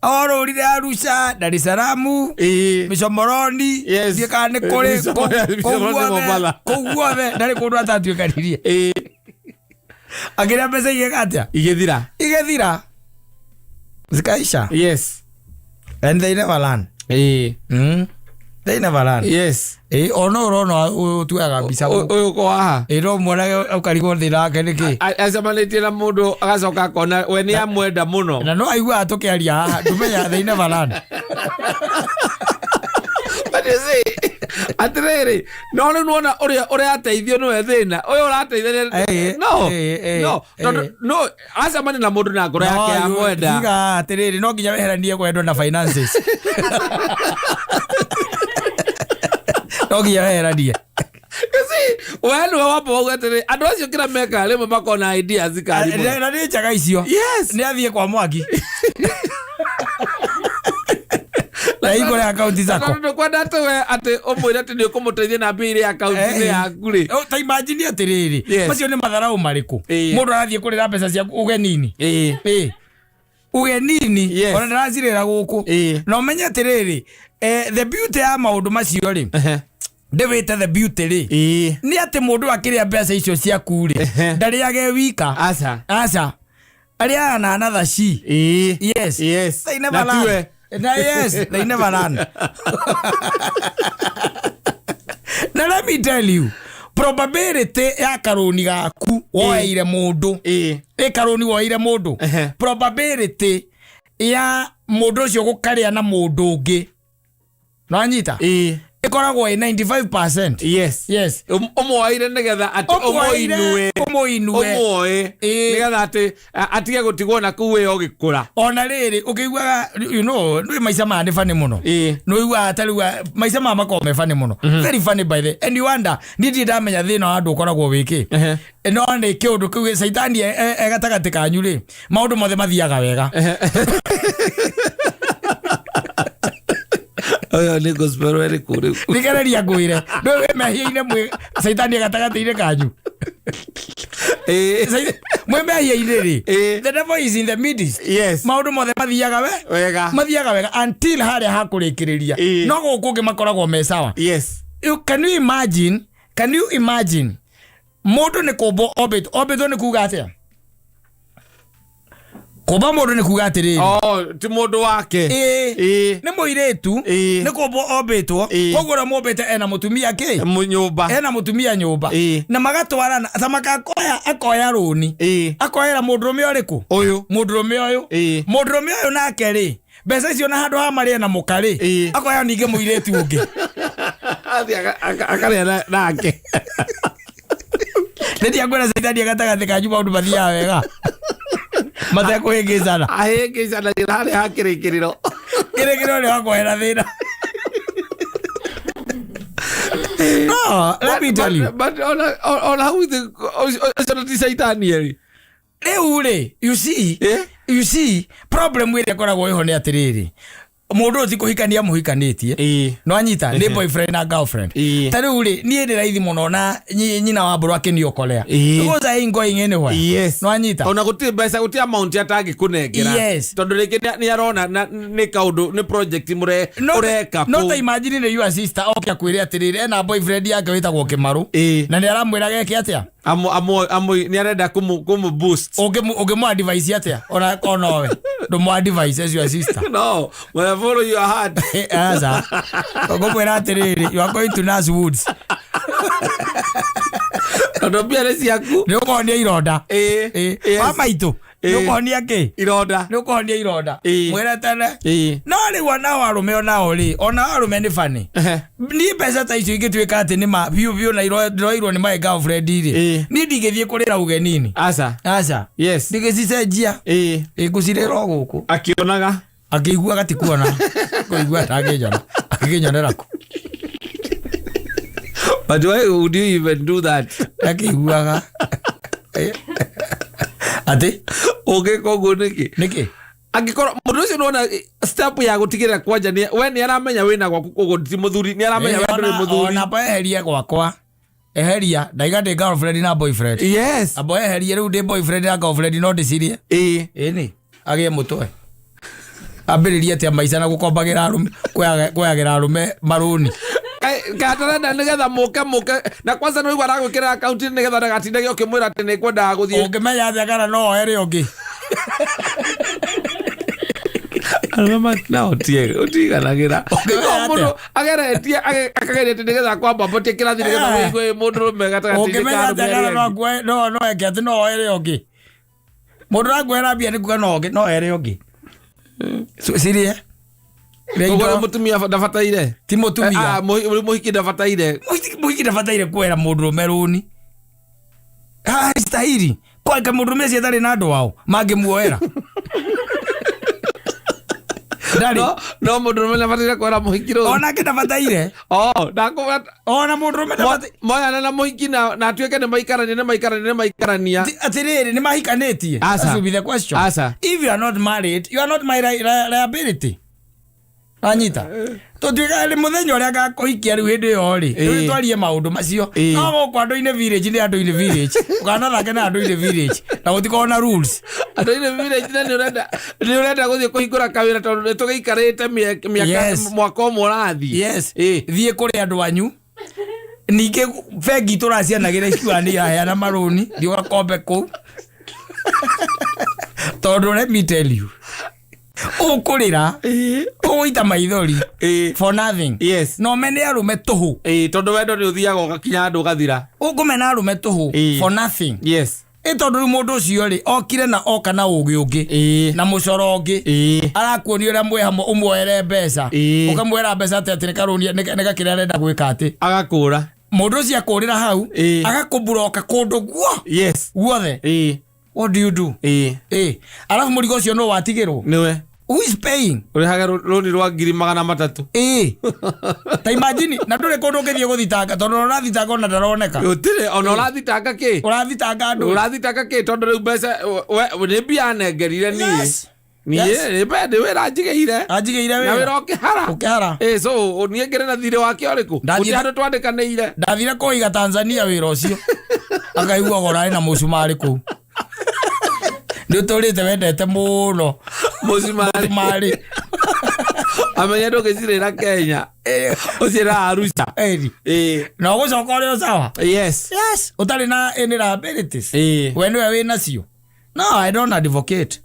Orũrire Arusha, Dar es Salaam, Mĩcomoroni, ndiĩ kana nĩ kũrĩ. Mĩcomoroni kũu nĩ guothe. Mombasa. Kũu guothe ndarĩ kũndũ atatuĩkanirie. Akĩrĩa mbeca igĩka atĩa? Igĩthira. Igĩthira, zikaisha. And they never learn. They never learn. Ona ũrona ũtuaga mbica. Ũyũ ko haha. Ĩ, no muonage ũkarigwo thĩna wake nĩ kĩ. Acemanĩtie na mũndũ agacoka akona we nĩ amwenda mũno. Na no aiguaga tũkĩaria haha, ndũmenya they never learn. But you see, atĩrĩrĩ, no rĩu nĩwona ũrĩa ũrateithio nĩwe thĩna ũyũ ũrateithania. No no tondũ no acemania na mũndũ na ngoro yake yamwenda. Tiga atĩrĩrĩ, no nginya weheranie kwendwo na finances, no nginya weheranie. You see, we nĩwe wamba wauga atĩrĩ andũ acio kĩrĩa mekaga rĩmwe makona ideas karibũ. Na nĩ njega icio. Nĩ athiĩ kwa Mwangi na igũre akaunti zako. Tondũ ndũkwenda atĩ we atĩ ũmwĩre atĩ nĩ ũkũmũteithia na mbia iria akaunti-inĩ yaku rĩ. Oh, ta imagine atĩrĩrĩ, macio nĩ matharau marĩkũ? Mũndũ arathiĩ kũrĩra mbeca ciaku ũgenini. Ũgenini. Ona ndaracirĩra gũkũ. Na ũmenye atĩrĩrĩ, the beauty ya maũndũ macio rĩ, ndĩwĩte the beauty rĩ, nĩ atĩ mũndũ akĩrĩa mbeca icio ciaku rĩ, ndarĩage wika. Aca. Aca, arĩaga na another she. Yes. They never Na learn. tiwe. Na yes, they never learn. Na let me tell you, probability ya karũni gaku woeire mũndũ, ĩ karũni woeire mũndũ, probability ya mũndũ ũcio gũkarĩa na mũndũ ũngĩ, nanyita, ĩkoragwo ĩ 95%. Yes. Ũmwoeire nĩgetha atĩ ũmũinue. Ũmũinue. Ũmuoe nĩgetha atĩ atige gũtigwo na kũu ĩyo ũgĩkũra. Ona rĩrĩ ũkĩiguaga, nĩ maica maya nĩ funny mũno. Nĩ ũiguaga ta rĩu maica maya makoragwo me funny mũno, very funny by the, and you wonder, niĩ ndirĩ ndamenya thĩna wa andũ ũkoragwo wĩkĩ. No nĩ kĩũndũ kĩu caitani e gatagatĩ kanyu rĩ, maũndũ mothe mathiaga wega. Ũyũ nĩ gospel ĩrĩkũ rĩu? Nĩgereria ngwĩre, ndũĩ wĩ mehia-inĩ, mwĩ caitani e gatagatĩ-inĩ kanyu. Mwĩ mehia-inĩ rĩ, the devil is in the midst. Maũndũ mothe mathiaga we Wega. Mathiaga wega until harĩa hakũrĩkĩrĩria. No gũkũ ũngĩ makoragwo me sawa. Can you imagine, can you imagine mũndũ nĩ kũmbwo ombĩtwo? Ombĩtwo nĩ kuga atĩa? Kũmba mũndũ nĩ kuga atĩrĩrĩ, Oh, ti mũndũ wake. Nĩ mũirĩtu, nĩ kũmbwo ombĩtwo. Koguo ũrĩa mũmbĩte ena mũtumia kĩ? Nyũmba. Ena mũtumia nyũmba. Na magatwarana ta makakoya, akoya rũni, akoera mũndũrũme ũrĩkũ? Ũyũ. Mũndũrũme ũyũ. Mũndũrũme ũyũ nake rĩ, mbeca icio na handũ ha marĩe na mũka rĩ, akoya ningĩ mũirĩtu ũngĩ. Athiĩ akarĩa nake. Nĩ ndiakwĩra caitani gatagatĩ kanyu maũndũ mathiaga wega matekũhĩngĩcana. Ahĩngĩcanagĩra harĩa ha kĩrĩkĩrĩro. Kĩrĩkĩrĩro nĩ wakwehera thĩna. No, let me tell you. But ona hau ũcio ti caitani eri. Rĩu rĩ, you see, Eh? you see, problem ĩrĩa ĩkoragwo ĩho nĩ atĩrĩrĩ, Mũndũ ũyũ ti kũhikania mũhikanĩtie. No anyita nĩ boyfriend na girlfriend. Ta rĩu rĩ, niĩ nĩ raithi mũno na nyina wa mbũrũ akĩniokolea. Because I ain't going anywhere. No anyita. Ona gũtirĩ mbeca, gũtirĩ amount atangĩkũnengera. Tondũ rĩngĩ nĩ arona nĩ kaũndũ, nĩ project mũre ũreka No kũu. ta imagine nĩ your sister oke akwĩre atĩrĩrĩ, ena boyfriend yake wĩtagwo Kĩmarũ. Na nĩ aramwĩra geke atĩa? Nĩ arenda kũmũ boost. Ũngĩmũ advice atĩa? Ona onowe. Ndũmũ advice as your sister. No, well, follow your heart. Aca. Ũngĩmwĩra atĩrĩrĩ, you are going to nurse woods. Tondũ mbia nĩ ciaku. Nĩ ũkũhonia ironda. Wa maitũ. Nĩ ũkũhonia kĩ? Ironda. Nĩ ũkũhonia ironda. Mwĩre tene. No rĩu onao arũme, onao rĩ, onao arũme nĩ bani. Niĩ mbeca ta icio ingĩtuĩka atĩ nĩ ma biũ biũ na iroirwo nĩ my girlfriend rĩ, niĩ ndingĩthiĩ kũrĩra ũgeninĩ. Aca. Aca. Ndingĩcicenjia. Ngũcirĩra o gũkũ. Akĩonaga. Akĩiguaga ti kuona. Kũigua ndangĩnyona. Akĩnyonera kũ? But why would you even do that? Akĩiguaga. Atĩ? Ũngĩka ũguo nĩkĩ? Nĩkĩ? Angĩkorwo mũndũ ũcio nĩwona step ya gũtigĩrĩra kwanja we nĩ aramenya wĩna gwaku, koguo ti mũthuri, nĩ aramenya we ndũrĩ mũthuri. Ona amba eherie gwakwa. Eheria, ndaiga ndĩ girlfriend na boyfriend. Amba eherie rĩu ndĩ boyfriend na girlfriend no ndĩcirie. Ĩni, agĩe mũtwe. Ambĩrĩrie atĩa maica na gũkombagĩra arũme, kũyagĩra arũme marũni. Katarenda nĩgetha mũke na kwanza nĩ ũigua aragwĩkĩra akaunti nĩgetha ndagatindage ũkĩmwĩra atĩ nĩ kwendaga gũthiĩ. Ũngĩmenya atĩa kana no oere ũngĩ? Arũme nao ũtiganagĩra. Ũngĩmenya atĩa? Mũndũ ageretie, akageria atĩ nĩgetha kwambambatia kĩrathi nĩgetha wĩigue mũndũ ũrũme gatagatĩ-inĩ ka Ũngĩmenya arũme atĩa kana arĩa no angĩ. akue, no eke atĩ no oere ũngĩ? Mũndũ arakuoera mbia nĩ kuga no ũngĩ, no ere ũngĩ. Cirie. Koguo rĩu mũtumia ndabataire? Ti mũtumia. Mũhiki ndabataire. Mũhiki ndabataire kuoera mũndũrũme rũni. Stahili. Kwanga mũndũrũme ũcio atarĩ na andũ ao mangĩmuoera. Ndarĩ. No mũndũrũme ndabataire kuoera mũhiki rũni. Onake ndabataire. Oh, ndakũbata. Ona mũndũrũme ndabataire. Moyana na mũhiki na atuĩke nĩ maikarania, nĩ maikarania, nĩ maikarania. Atĩrĩrĩ, nĩ mahikanĩtie? Aca. That should be the question. Aca. If you are not married, you are not my liability. Anyita. Tũtuĩka nĩ mũthenya ũrĩa ngakũhikia rĩu hĩndĩ ĩyo rĩ, rĩu twarie maũndũ macio. No gũkũ andũ-inĩ village nĩ andũ-inĩ village. Ũkanathake na andũ-inĩ village. Na gũtikoragwo na rules. Andũ-inĩ village na nĩ ũrenda gũthiĩ kũhingũra kawĩra tondũ nĩ tũgĩikarĩte mĩaka mwaka ũmwe ũrathiĩ. Thiĩ kũrĩ andũ anyu. Ningĩ bengi tũracianagĩra ikiuga nĩ iraheana marũni, thiĩ ũgakombe kũu. Tondũ let me tell you, ũkũrĩra, ũgũita maithori for nothing. No mene arũme tũhũ. Tondũ wendo nĩ ũthiaga ũgakinya handũ ũgathira. Ũkũmena arũme tũhũ for nothing. Tondũ rĩu mũndũ ũcio rĩ, okire na oka na ũgĩ ũngĩ. Na mũcoro ũngĩ. Arakuonia ũrĩa mwĩ hamwe, ũmuoere mbeca. Ũkamuoera mbeca atĩ atĩ nĩ karũni, nĩ gakĩrĩa arenda gwĩka atĩ. Agakũra. Mũndũ ũcio akũrĩra hau, agakũmburoka kũndũ guo. Guothe. What do you do? Alafu mũrigo ũcio no watigĩrwo. Nĩwe. Who is paying? Ũrĩhaga rũni rwa ngiri magana matatũ. Ta imagine, na ndũrĩ kũndũ ũngĩthiĩ gũthitanga, tondũ ũrathitanga ona ndaroneka. Gũtirĩ, ona ũrathitanga kĩ? Ũrathitanga andũ. Ũrathitanga kĩ? Tondũ rĩu mbeca, we, nĩ mbia anengerire niĩ. Niĩ, nĩ mbeca, nĩ wĩra anjigĩire. Anjigĩire Na wĩra. wĩra ũkĩhara. Ũkĩhara. So, niĩ ngĩrĩ na thirĩ wake ũrĩkũ? Ndathiĩ Gũtirĩ handũ twandĩkanĩire. Ndathire kũiga Tanzania wĩra ũcio. Akaigua gora ena mũcumarĩ kũu. Nĩ ũtũrĩte wendete mũno. Mũcumarĩ. Mũcumarĩ. Amenya ndũngĩcirĩra Kenya. Ũcirĩra Arusha. Na ũgũcoka ũrĩ o sawa? Yes. Ũtarĩ na any liabilities. We nĩwe wĩ nacio. No, I don't advocate.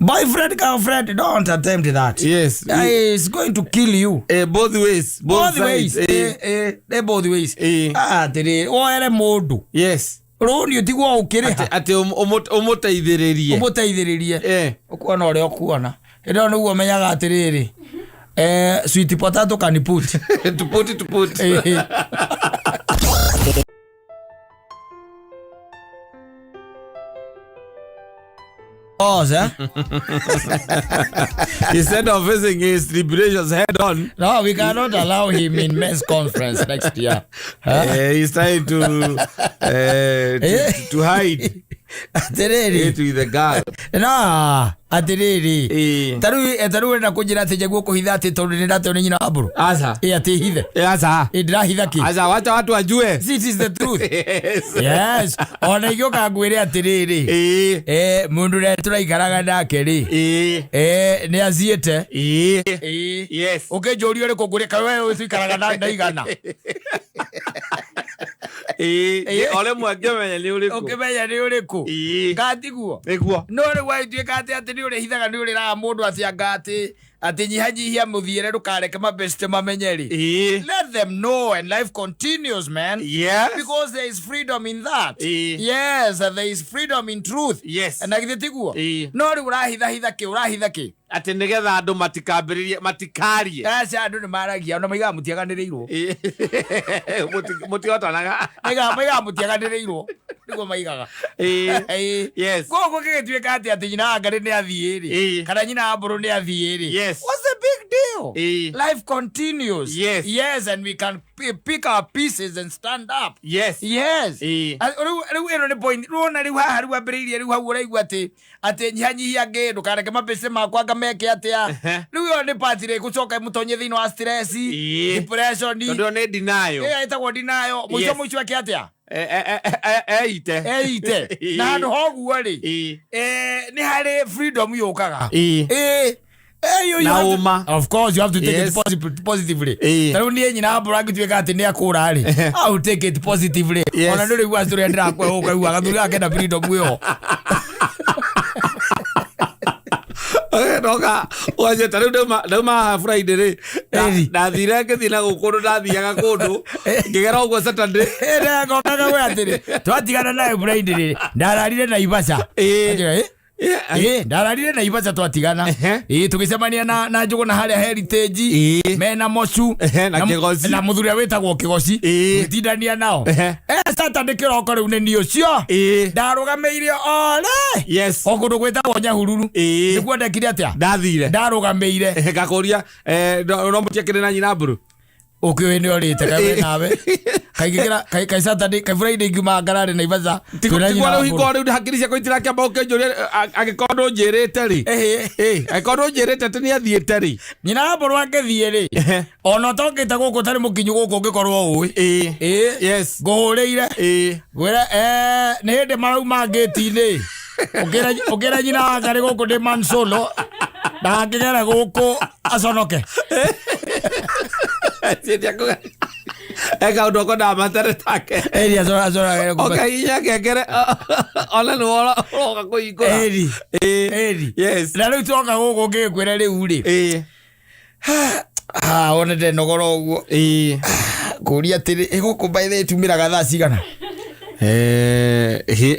Boyfriend, girlfriend, don't attempt that. It's going to kill you. Both ways. Both Both ways. sides. Both ways. Atĩrĩ, woere mũndũ. Rũni ũtigwo ũkĩrĩha. Atĩ ũmũteithĩrĩrie. Ũmũteithĩrĩrie. Ũkuona ũrĩa ũkuona. Hĩndĩ ĩyo nĩguo ũmenyaga atĩrĩrĩ. Sweet potato can put. To put, to put. Pause, eh? Instead of facing his tribulations head on, No, we cannot allow him in men's conference next year. Huh? He's trying to hide. Atĩrĩrĩ. It with the girl. Na atĩrĩrĩ, Ĩĩ. tarĩu ũrenda kũnjĩra atĩ njaguo kũhitha atĩ tondũ nĩ ndateo nĩ nyina wa mbũrũ? Aca. Ĩ, atĩ hithe? Aca. Ĩ, ndĩrahitha kĩ? Aca, wacha watu wajue. This is the truth. Yes. Yes, ona ingĩũka ngwĩre atĩrĩrĩ, mũndũ ũrĩa tũraikaraga nake rĩ, nĩ aciĩte. Ĩĩ. Ũkĩnjũria ũrĩkũ, ngũrĩ kaĩ we tũikaraga na ndaigana. Ĩĩ, o rĩmwe ngĩmenya nĩ ũrĩkũ. Ũkĩmenya nĩ ũrĩkũ. Gatiguo. Nĩguo. No rĩu agĩtuĩka atĩ nĩ ũrĩhithaga, nĩ ũrĩraga mũndũ atĩ anga atĩ nyihanyihia mũthiĩre, ndũkareke mabeste mamenye rĩ. Let them know and life continues, man. Because there is freedom in that. Yes, there is freedom in truth. Na githĩ tiguo? Ĩĩ. No rĩu ũrahithahitha kĩ? Ũrahitha kĩ? Atĩ nĩgetha andũ matikambĩrĩrie, matikarie. Aca, andũ nĩ maragia, ona maigaga mũtiaganĩrĩirwo. Ĩĩ. Mũtihotanaga. Maigaga mũtiaganĩrĩirwo, nĩguo maigaga. Ĩĩ. Ĩĩ. Koguo gĩgĩtuĩka atĩ nyina wa Ngarĩ nĩ athiĩ rĩ, kana nyina wa Mbũrũ nĩ athiĩ rĩ, what's the big deal? Life continues. Yes, and we can pick our pieces and stand up. Yes. Rĩu ĩno nĩ point rĩu, rĩu haha rĩu ambĩrĩirie rĩu hau ũraigua atĩ nyihanyihia ngĩ, ndũkareke mabĩcĩ makwa anga meke atĩa. Rĩu ĩyo nĩ part rĩ gũcoka mũtonye thĩinĩ wa stress, depression. Tondũ ĩyo nĩ denial. Ĩyo ĩtagwo denial. Mũico mũico eke atĩa? Eite. Eite. Na handũ hoguo rĩ, nĩ harĩ freedom yũkaga. Ĩĩ. You Na have to- ũma. Of course you have to take it positively. Ta rĩu niĩ nyina wa Mbũrũ angĩtuĩka atĩ nĩ akũra rĩ, I will take it positively. Ona nĩ ũrĩigua story ndĩrakwe ũkaigua gathuri gaka kenda freedom ĩyo. Noka ũgacio ta rĩu ndauma haha Friday rĩ, ndathire ngĩthiĩ na gũkũ ndathiaga kũndũ ngĩgera ũguo Saturday. Ngokaga we atĩrĩ, twatigana nawe Friday rĩ, ndararire Naivasha. Anjĩra, "Ĩ?" Ĩ, ndararire Naivasha twatigana. Ĩ, tũgĩcemania na Njũgũna harĩa Heritage. Mena Mocu. Na Kĩgoci. Na mũthuri ũrĩa wĩtagwo Kĩgoci. Tũgĩtindania nao. Saturday kĩroko rĩu nĩ niĩ ũcio ndarũgamĩire ore o kũndũ gwĩtagwo Nyahururu. Nĩkuo ndekire atĩa? Ndathire. Ndarũgamĩire. Ngakũria, no mũtiakĩrĩ na nyina mbũrũ? Ũkĩũĩ nĩ ũrĩte kaĩ we nawe kaingĩra kai Saturday, kai Friday ngiuma ngararĩ Naivasha twĩna Tiguo nyina rĩu wa hingo Mbũrũ. rĩu hakiri ciakwa itirakĩamba ũkĩnjũria, angĩkorwo ndũnjĩrĩte rĩ. Angĩkorwo ndũnjĩrĩte atĩ nĩ athiĩte rĩ. Nyina wa Mbũrũ angĩthiĩ rĩ, ona ũtokĩte gũkũ ũtarĩ mũkinyu gũkũ, ũngĩkorwo ũĩ. Ngũhũrĩire ngwĩre, nĩ hĩndĩ marauma ngĩti-inĩ. Ũkĩra nyina wa Ngarĩ gũkũ ndĩ Mansolo, ndagakĩgere gũkũ aconoke. Eka ũndũ ũkwendaga matere take. Ĩri acoragere. Ũkahihinya ngengere ona nĩ ũroka kũhingũra. Ĩri. Ĩri. Na rĩu twoka gũkũ ngĩkwĩra rĩu rĩ, wone ndenogora ũguo kũria atĩrĩ, ĩ gũkũ by the way tumĩraga thaa cigana?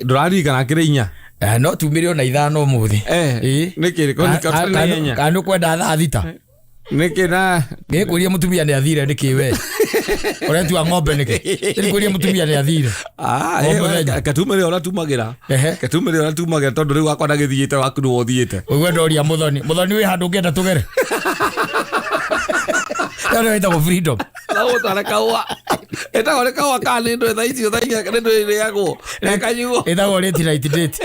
Ndũraririkana kĩrĩ 4. No tumĩre ona 5 ũmũthĩ. Ĩ. Nĩkĩ? Nĩkĩ? Kana nĩ ũkwenda thaa 6? Nĩkĩ na Ngĩkũria mũtumia nĩ athire nĩkĩ, we ũretua ng'ombe nĩkĩ? Ndĩkũria mũtumia nĩ athire. O mũthenya. Katumĩre ũratumagĩra. Katumĩre ũratumagĩra tondũ rĩu wakwa ndagĩthiĩte, waku nĩwe ũthiĩte. Ũguo ndoria mũthoni, mũthoni wĩ handũ ũngĩenda tũgere? Ĩyo nĩyo ĩtagwo freedom. Gũtwara kahũa ĩtagwo nĩ kahũa kana nĩ ndũĩ thaa icio thaa 4 nĩ ndũĩ ĩrĩagwo na ĩkanyuo. Ĩtagwo late night date.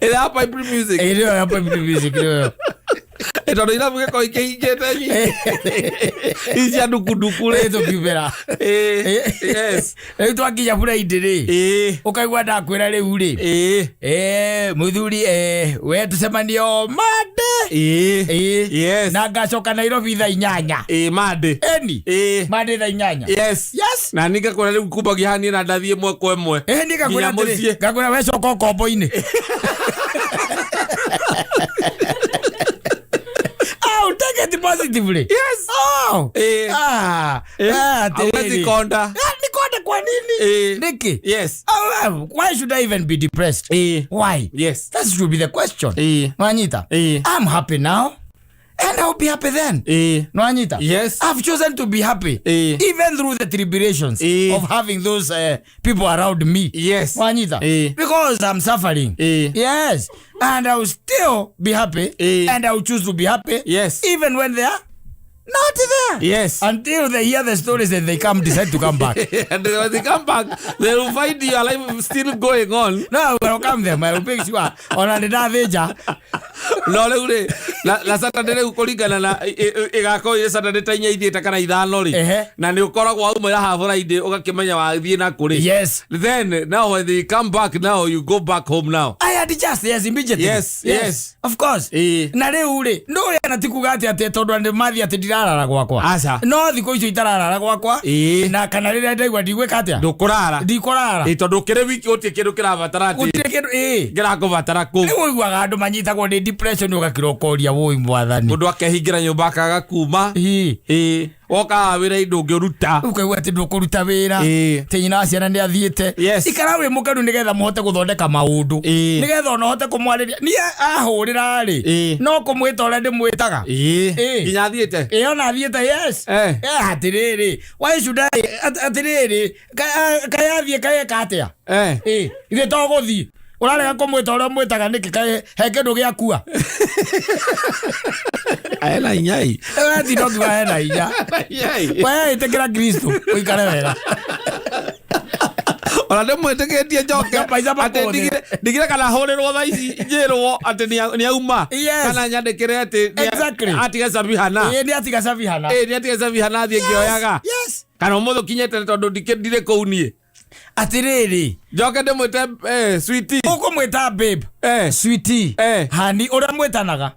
Ĩrĩa ya pipe music. Ĩ, nĩyo ya pipe music nĩyo. Tondũ irabu gĩkorwo ikĩhingĩte nyingĩ ici cia ndukunduku rĩ. Ĩ, tũkiumĩra. Rĩu twakinya Friday rĩ, ũkaigua ndakwĩra rĩu rĩ, mũthuri, we tũcemanie o Monday. Na ngacoka Nairobi thaa 8. Monday. Eni. Monday thaa 8. Yes. Na niĩ ngakwĩra rĩu kumbagia haha niĩ na ndathiĩ ĩmwe kwa ĩmwe. Niĩ ngakwĩra Nginya atĩrĩ, mũciĩ. ngakwĩra we coka ũkombo-inĩ. I'll take it positively. Oh. Ah, Hauwezi atĩrĩrĩ. konda. Ah, nikonde kwa nini? Nĩkĩ? Oh, why should I even be depressed? Why? That should be the question. Nwanyita? I'm happy now and I'll be happy then. Nwanyita? Yes. I've chosen to be happy even through the tribulations of having those people around me. Nwanyita? Because I'm suffering. Yes. And I will still be happy and I will choose to be happy even when they are Not there. Until they hear the stories and they come decide to come back. And when they come back, they will find your life still going on. No, I will welcome them. I will make sure. Ona nĩ ndathĩnja. No rĩu rĩ, na Saturday rĩu kũringana na ĩgakorwo ĩrĩ Saturday ta 4 ithiĩte kana 5 rĩ. Na nĩ ũkoragwo waumĩra haha Friday ũgakĩmenya wathiĩ na kũ rĩ. Then now when they come back, now you go back home now. I adjust, yes, immediately. Yes. Of course. Na rĩu rĩ, no na ti kuga atĩ tondũ andũ mathiĩ atĩ ndirarara gwakwa. Aca. No thikũ icio itararara gwakwa. Na kana rĩrĩa ndaigua ndigwĩka atĩa? Ndũkũrara. Ndikũrara. Tondũ ũkĩrĩ wiki gũtirĩ kĩndũ kĩrabatara atĩ. Gũtirĩ kĩndũ, ĩĩ. Kĩrakũbatara kũu. Rĩu ũiguaga andũ manyitagwo nĩ depression ũgakira ũkoria wũi mwathani. Mũndũ akehingĩra nyũmba akaga kuma. Woka wĩra indo ũngĩũruta. Ũkaigua atĩ ndũkũruta wĩra. Atĩ nyina wa ciana nĩ athiĩte. Ikara wĩ mũkenu nĩgetha mũhote gũthondeka maũndũ. Nĩgetha ona ũhote kũmwarĩria. Niĩ ahũrĩra rĩ, no kũmwĩta ũrĩa ndĩmwĩtaga. Nginya athiĩte? Ĩĩ, ona athiĩte, yes. Atĩrĩrĩ, why should I, atĩrĩrĩ, kaĩ athiĩ kaĩ eka atĩa? Ithuĩ to gũthiĩ. Ũrarega kũmwĩta ũrĩa ũmwĩtaga nĩkĩ? Kaĩ he kĩndũ gĩakua? Ena hinya ĩ. Watinda ũkiuga hena hinya. Ena hinya ĩ. We ĩtĩkĩra Kristo ũikare wega. Ona ndĩmwĩtĩkĩtie njoke Maica atĩ makũhũthĩre. ndigire kana hũrĩrwo thaa ici njĩrwo atĩ nĩ auma. Kana nyandĩkĩre atĩ atiga Sabihana. Ĩĩ, nĩ atiga Sabihana. Ĩĩ, nĩ atiga Sabihana athiĩ ngĩoyaga. Kana ũmũthĩ ũkinyĩte tondũ ndirĩ kũu niĩ. Atĩrĩrĩ. Njoke ndĩmwĩte, sweetie. Ũkũmwĩta babe. Sweetie. Hani ũrĩa mwĩtanaga.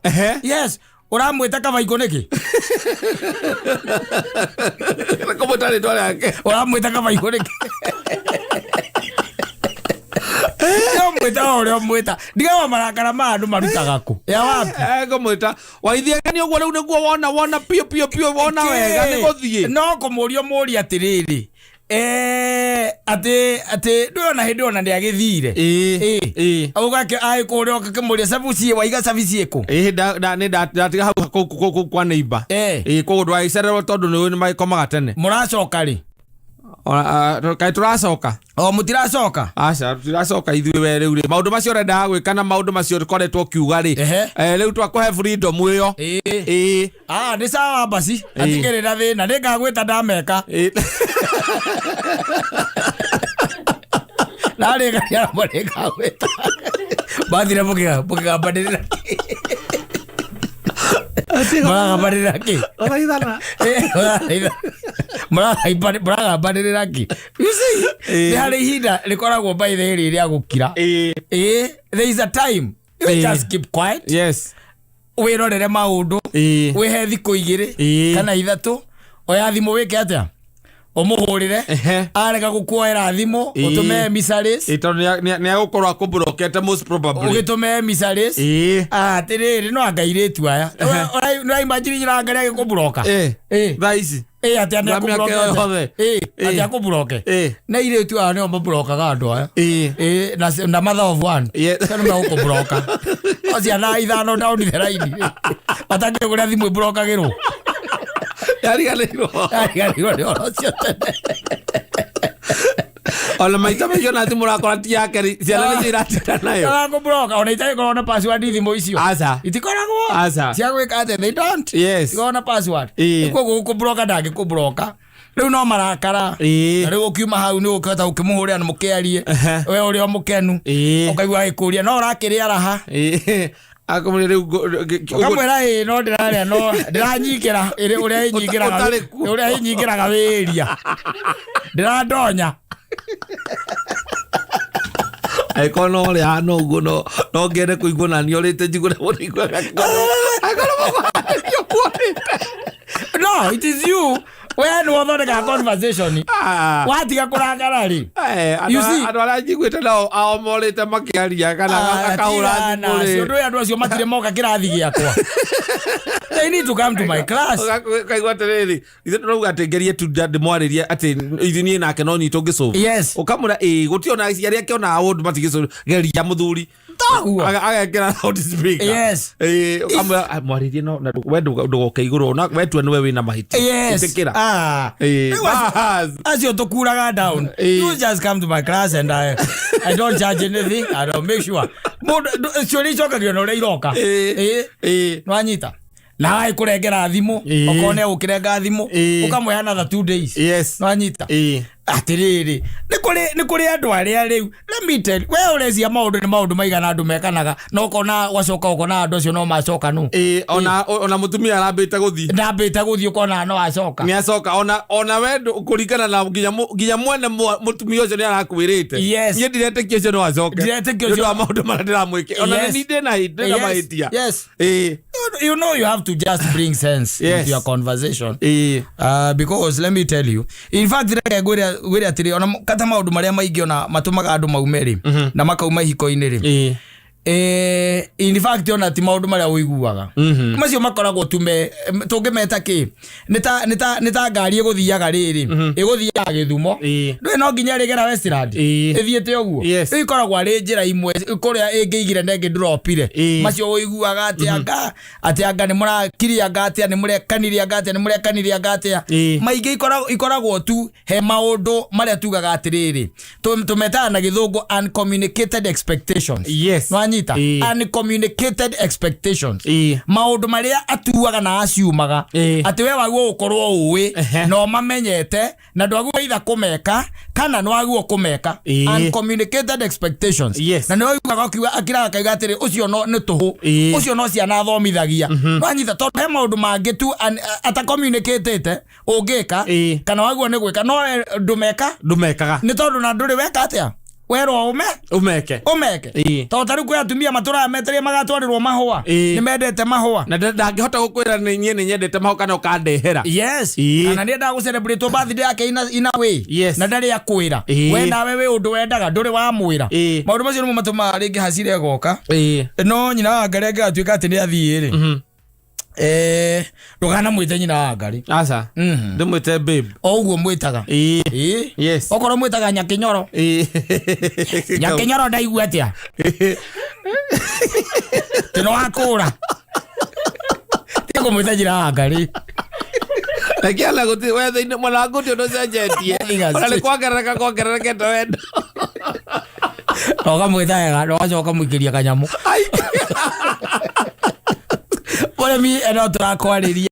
Yes. Ũramwĩta kabaikũ nĩkĩ? Kũmwĩta rĩtwa rĩake. Ũramwĩta kabaikũ nĩkĩ? Ũmwĩta o ũrĩa ũmwĩta. Ndigawa marakara ma andũ marutaga kũ? Ya wapi? Ngũmwĩta. Waithiaga nĩ ũguo rĩu nĩguo wona piũ, piũ, piũ, wona wega nĩ gũthiĩ. No kũmũria ũmũrie atĩrĩrĩ. Atĩ ndũĩ ona hĩndĩ ona nĩagĩthire. Ũgake aĩ kũrĩa ũgakĩmũria cabuci waiga cabuci ĩkũ? Nĩ ndatiga hau kũu kwa neighbor. Koguo ndwagĩcererwo tondũ nĩ ũĩ nĩ magĩkomaga tene. Mũracoka rĩ? Kaĩ tũracoka? O mũtiracoka? Aca, tũtiracoka ithuĩ we rĩu rĩ. Maũndũ macio ũrendaga gwĩka na maũndũ macio ũkoretwo ũkiuga rĩ. Rĩu twakũhe freedom ĩyo. Nĩ sawa basi. Hatikĩrĩ na thĩna. Nĩngagwĩta ndameka. Narĩkaria namo nĩngagwĩta. Mathire mũkĩgambanĩrĩra kĩ? Mũragambanĩrĩra kĩ? Ũraithana. Mũragambanĩrĩra kĩ? You see, nĩ harĩ ihinda rĩkoragwo by the way rĩa gũkira. There is a time. You just keep quiet. Wĩrorere maũndũ. Wĩhe thikũ 2 kana 3. Oya thimũ wĩke atĩa? Ũmũhũrĩre. Arega gũkuoera thimũ, ũtũme emissaries. Tondũ nĩ agũkorwo akũmburokete most probably. Ũgĩtũme emissaries. Atĩrĩrĩ, no anga airĩtu aya. Nĩ ũraimagine nyina anga nĩ agĩkũmburoka? Thaa ici. Atĩ nĩ Thaa mĩaka akũmburoke atĩa? yothe. Atĩ akũmburoke? Na airĩtu aya nĩo mamburokaga andũ aya. Na mother of one. Cio nĩ megũkũmburoka. O ciana 5 down the line. Matakĩũĩ kũrĩa thimũ ĩmburokagĩrwo. Yariganĩirwo. Yariganĩirwo nĩ ũhoro ũcio tene. Ona maita maingĩ ona thimũ ũrakora ti yake rĩ, ciana nĩcio iratinda nayo. Arakũmburoka, ona itarĩ na password thimũ icio. Aca. Itikoragwo. Aca. Cia gwĩka atĩa, they don't. Itikoragwo na password. Koguo gũkũmburoka ndangĩkũmburoka. Rĩu no marakara. Na rĩu ũkiuma hau nĩ ũkĩhota gũkĩmũhũrĩra na mũkĩarie. We ũrĩ o mũkenu. Ũkaigua agĩkũria, no ũrakĩrĩa raha. Akamwĩra rĩu Ũkamwĩra, ĩĩ, no ndĩrarĩa, no ndĩranyingĩra, ĩrĩ ũrĩa ĩnyingĩraga Ũtarĩ kuo. ũrĩa ĩnyingĩraga wĩria. Ndĩrandonya. Angĩkorwo no ũrĩa hana ũguo, no ngende kũigua na niĩ ũrĩte njigue na mũndũ aiguaga ngoro. Angĩkorwo mũkwaria ũkuorĩte. No, it is you. We nĩ ũthondekaga conversation. Watiga kũrakara rĩ. You see? Andũ arĩa njiguĩte nao ao morĩte makĩaria kana akahũra Tigana, thimũ rĩ. acio, ndũĩ andũ acio matirĩ moka kĩrathi gĩakwa. They need to come to my class. Ũkaigua atĩrĩrĩ, ithuĩ tũrauga atĩ ngerie tu ndĩmwarĩrie atĩ ithuĩ niĩ nake no nyitwo ngĩcũbu. Ũkamwĩra, ĩĩ, gũtirĩ ona aciari ake ona old matigĩcũbu. Geria mũthuri. Taguo. Agekĩra loudspeaker. Ũkamwĩra, mwarĩrie no, na we ndũgoke igũrũ, na we tua nĩwe wĩna mahĩtia. Ĩtĩkĩra. Rĩu acio tũkuraga down. You just come to my class and I don't charge anything. I don't make sure. Mũndũ, ciũria icokagio na ũrĩa iroka. Nĩwanyita? Na agagĩkũrengera thimũ. Okorwo nĩ egũkĩrenga thimũ, ũkamũhe another 2 days. Nwanyita? Atĩrĩrĩ, nĩ kũrĩ andũ arĩa rĩu, let me tell you, we ũrecia maũndũ nĩ maũndũ maigana andũ mekanaga, na ũkona wacoka ũkona andũ acio no macoka nũ. Ĩĩ, ona mũtumia arambĩte gũthiĩ. Ndambĩte gũthiĩ, ũkona no acoka. Nĩ acoka, ona we kũringana na nginya mwene mũtumia ũcio nĩ arakwĩrĩte. Niĩ ndiretĩkia ũcio no acoke. Ndiretĩkia Nĩ ũndũ wa maũndũ marĩa ndĩramwĩkĩra, ona nĩ ndĩna mahĩtia. You know you have to just bring sense into your conversation. Because let me tell you, in fact, reke ngwĩre atĩrĩ, ona kata maũndũ marĩa maingĩ ona matũmaga andũ maume rĩ, na makauma ihiko-inĩ rĩ, in fact, ona ti maũndũ marĩa ũiguaga macio makoragwo tume tũngĩmeta kĩ, nĩ ta ngari ĩgũthiaga rĩrĩ, ĩgũthiaga Gĩthumo. Ndũĩ no nginya ĩrĩgera Westland. Ĩthiĩte ũguo. Rĩu ikoragwo arĩ njĩra imwe kũrĩa ĩngĩigire na ĩngĩ ndũropire. Macio ũiguaga atĩ anga nĩ mũrakirie, anga atĩa nĩ mũrekanirie, anga atĩa nĩ mũrekanirie, anga atĩa. Maingĩ ikoragwo tu he maũndũ marĩa tugaga atĩrĩrĩ, tũmetaga na Gĩthũngũ uncommunicated expectations. Nwanyita? Uncommunicated expectations. Maũndũ marĩa atuaga na aciumaga atĩ we wagwo gũkorwo ũĩ na ũmamenyete na ndwagwo either kũmeka kana nĩwagwo kũmeka. Uncommunicated expectations. Na nĩ ũiguaga ũkiuga akiraga akauga atĩrĩ, ũcio no nĩ tũhũ. Ũcio no ciana athomithagia. Nwanyita? Tondũ he maũndũ mangĩ tu atacommunicatĩte ũngĩka kana wagwo nĩ gwĩka, no we ndũmeka. Ndũmekaga. Nĩ tondũ na ndũrĩ weka atĩa werwo ũme Ũmeke. Ũmeke. Tondũ ta rĩu kwĩ atumia matũraga metereire magatwarĩrwo mahũa. Nĩ mendete mahũa. Na ndangĩhota gũkwĩra nĩ niĩ nĩ nyendete mahũa kana ũkandehera. Kana nĩ endaga gũcelebrate birthday yake ina way. Na ndarĩ akwĩra. We nawe wĩ ũndũ wendaga ndũrĩ wamwĩra. Maũndũ macio nĩmo matũmaga rĩngĩ hasira ĩgoka. No nyina wa Ngarĩ angĩgatuĩka atĩ nĩ athiĩ rĩ, ndũkanamwĩte nyina wa Ngarĩ. Aca. Ndĩmwĩte babe. O ũguo mwĩtaga. Okorwo mwĩtaga Nyakĩnyoro. Nyakĩnyoro, ndaigua atĩa tĩ no wakũra tiga kũmwĩta nyina wa Ngarĩ. Rekiana gũtirĩ we thĩinĩ mwena waku ũndũ ũcenjetie. Ona nĩ kwongerereka kwongererekete wendo. Na ũkamwĩta wega na ũgacoka ũkamũikĩria kanyamũ. Mũrĩmi no tũrakwarĩria.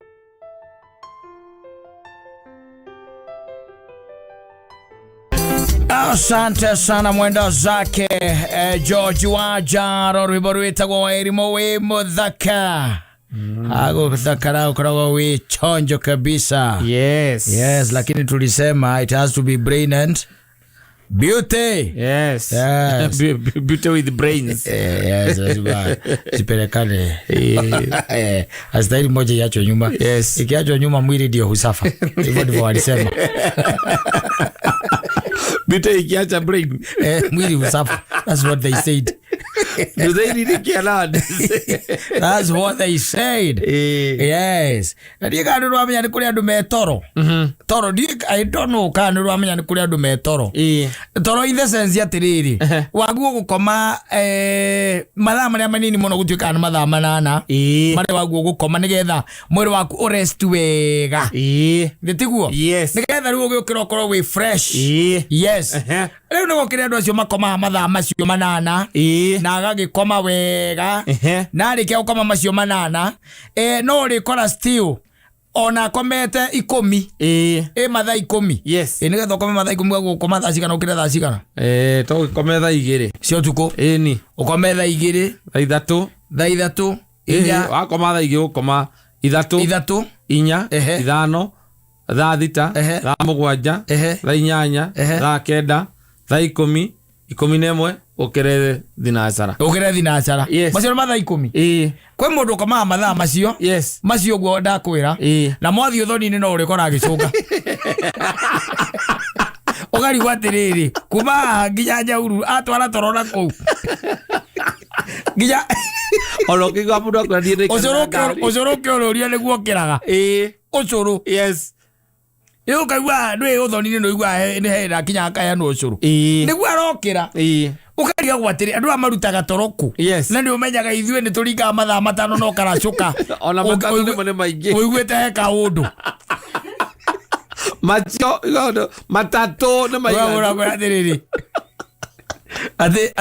Asante sana mwenda zake George Wajaro, rwimbo rwĩtagwo Wairimu wĩ mũthaka, agũthakara ũkoragwo wĩ chonjo kabisa. Yes, lakini tulisema it has to be brain and beauty. Yes. Beauty with brains. Yes, lazima zipelekane. Astahili moja iachwe nyuma. Ikiachwa nyuma, mwili ndio husuffer. Hivyo ndivyo walisema. Beauty ikiacha brain. Mwili husuffer. That's what they said. Do they really care nowadays? That's what they said. Yes. Na ndiĩ kana nĩ ũramenya nĩ kũrĩ andũ me toro. Toro ndiĩ, I don't know kana nĩ ũramenya nĩ kũrĩ andũ me toro. Toro in the sense atĩrĩrĩ, waguo gũkoma mathaa marĩa manini mũno gũtuĩkaga nĩ mathaa 8 marĩa waguo gũkoma nĩgetha mwĩrĩ waku ũrest wega. Nĩ tiguo? Yes. Nĩgetha rĩu ũgĩũkĩra ũkorwo wĩ fresh. Yes. Rĩu nĩ gũkĩrĩ andũ acio makomaga mathaa macio 8 na agagĩkoma wega, na arĩkia gũkoma macio 8, no ũrĩkora still ona akomete 10, ĩ mathaa 10. Ĩ nĩgetha ũkome mathaa 10, gũkoma thaa cigana, ũkĩre thaa cigana? To gĩkome thaa 2 cia ũtukũ. Ĩni. Ũkome thaa 2. Thaa 3. Thaa 3, 4. Wakoma thaa 2, gũkoma 3. 3. 4, 5, thaa 6, thaa 7, thaa 8, thaa 9, thaa 10, 11, ũkĩre thinacara. Ũkĩre thinacara. Macio nĩ mathaa 10. Kwĩ mũndũ ũkomaga mathaa macio macio ũguo ndakwĩra, na mwathiĩ ũthoni-inĩ no ũrĩkora agĩcũnga, ũkarigwo atĩrĩrĩ, kuma haha nginya Nyauru atwara toro na kũu nginya Ona ũkĩigua mũndũ akwĩra niĩ ndĩikarĩra ngari. Ũcũrũ ũkĩũrũria nĩguo ũkĩraga ũcũrũ. Ĩ ũkaigua ndwĩ ũthoni-inĩ, nĩ ũigua nĩ hena kinya akaheanwo ũcũrũ nĩguo arokĩra. Ũkarigagwo atĩrĩ, andũ aya marutaga toro kũ? Na nĩ ũmenyaga ithuĩ nĩ tũringaga mathaa 5 no karacũka. Ona 3 nĩmo nĩ maingĩ. Ũiguĩte he kaũndũ. Macio 3 nĩ maiganu. Ũgagũra atĩrĩrĩ, atĩ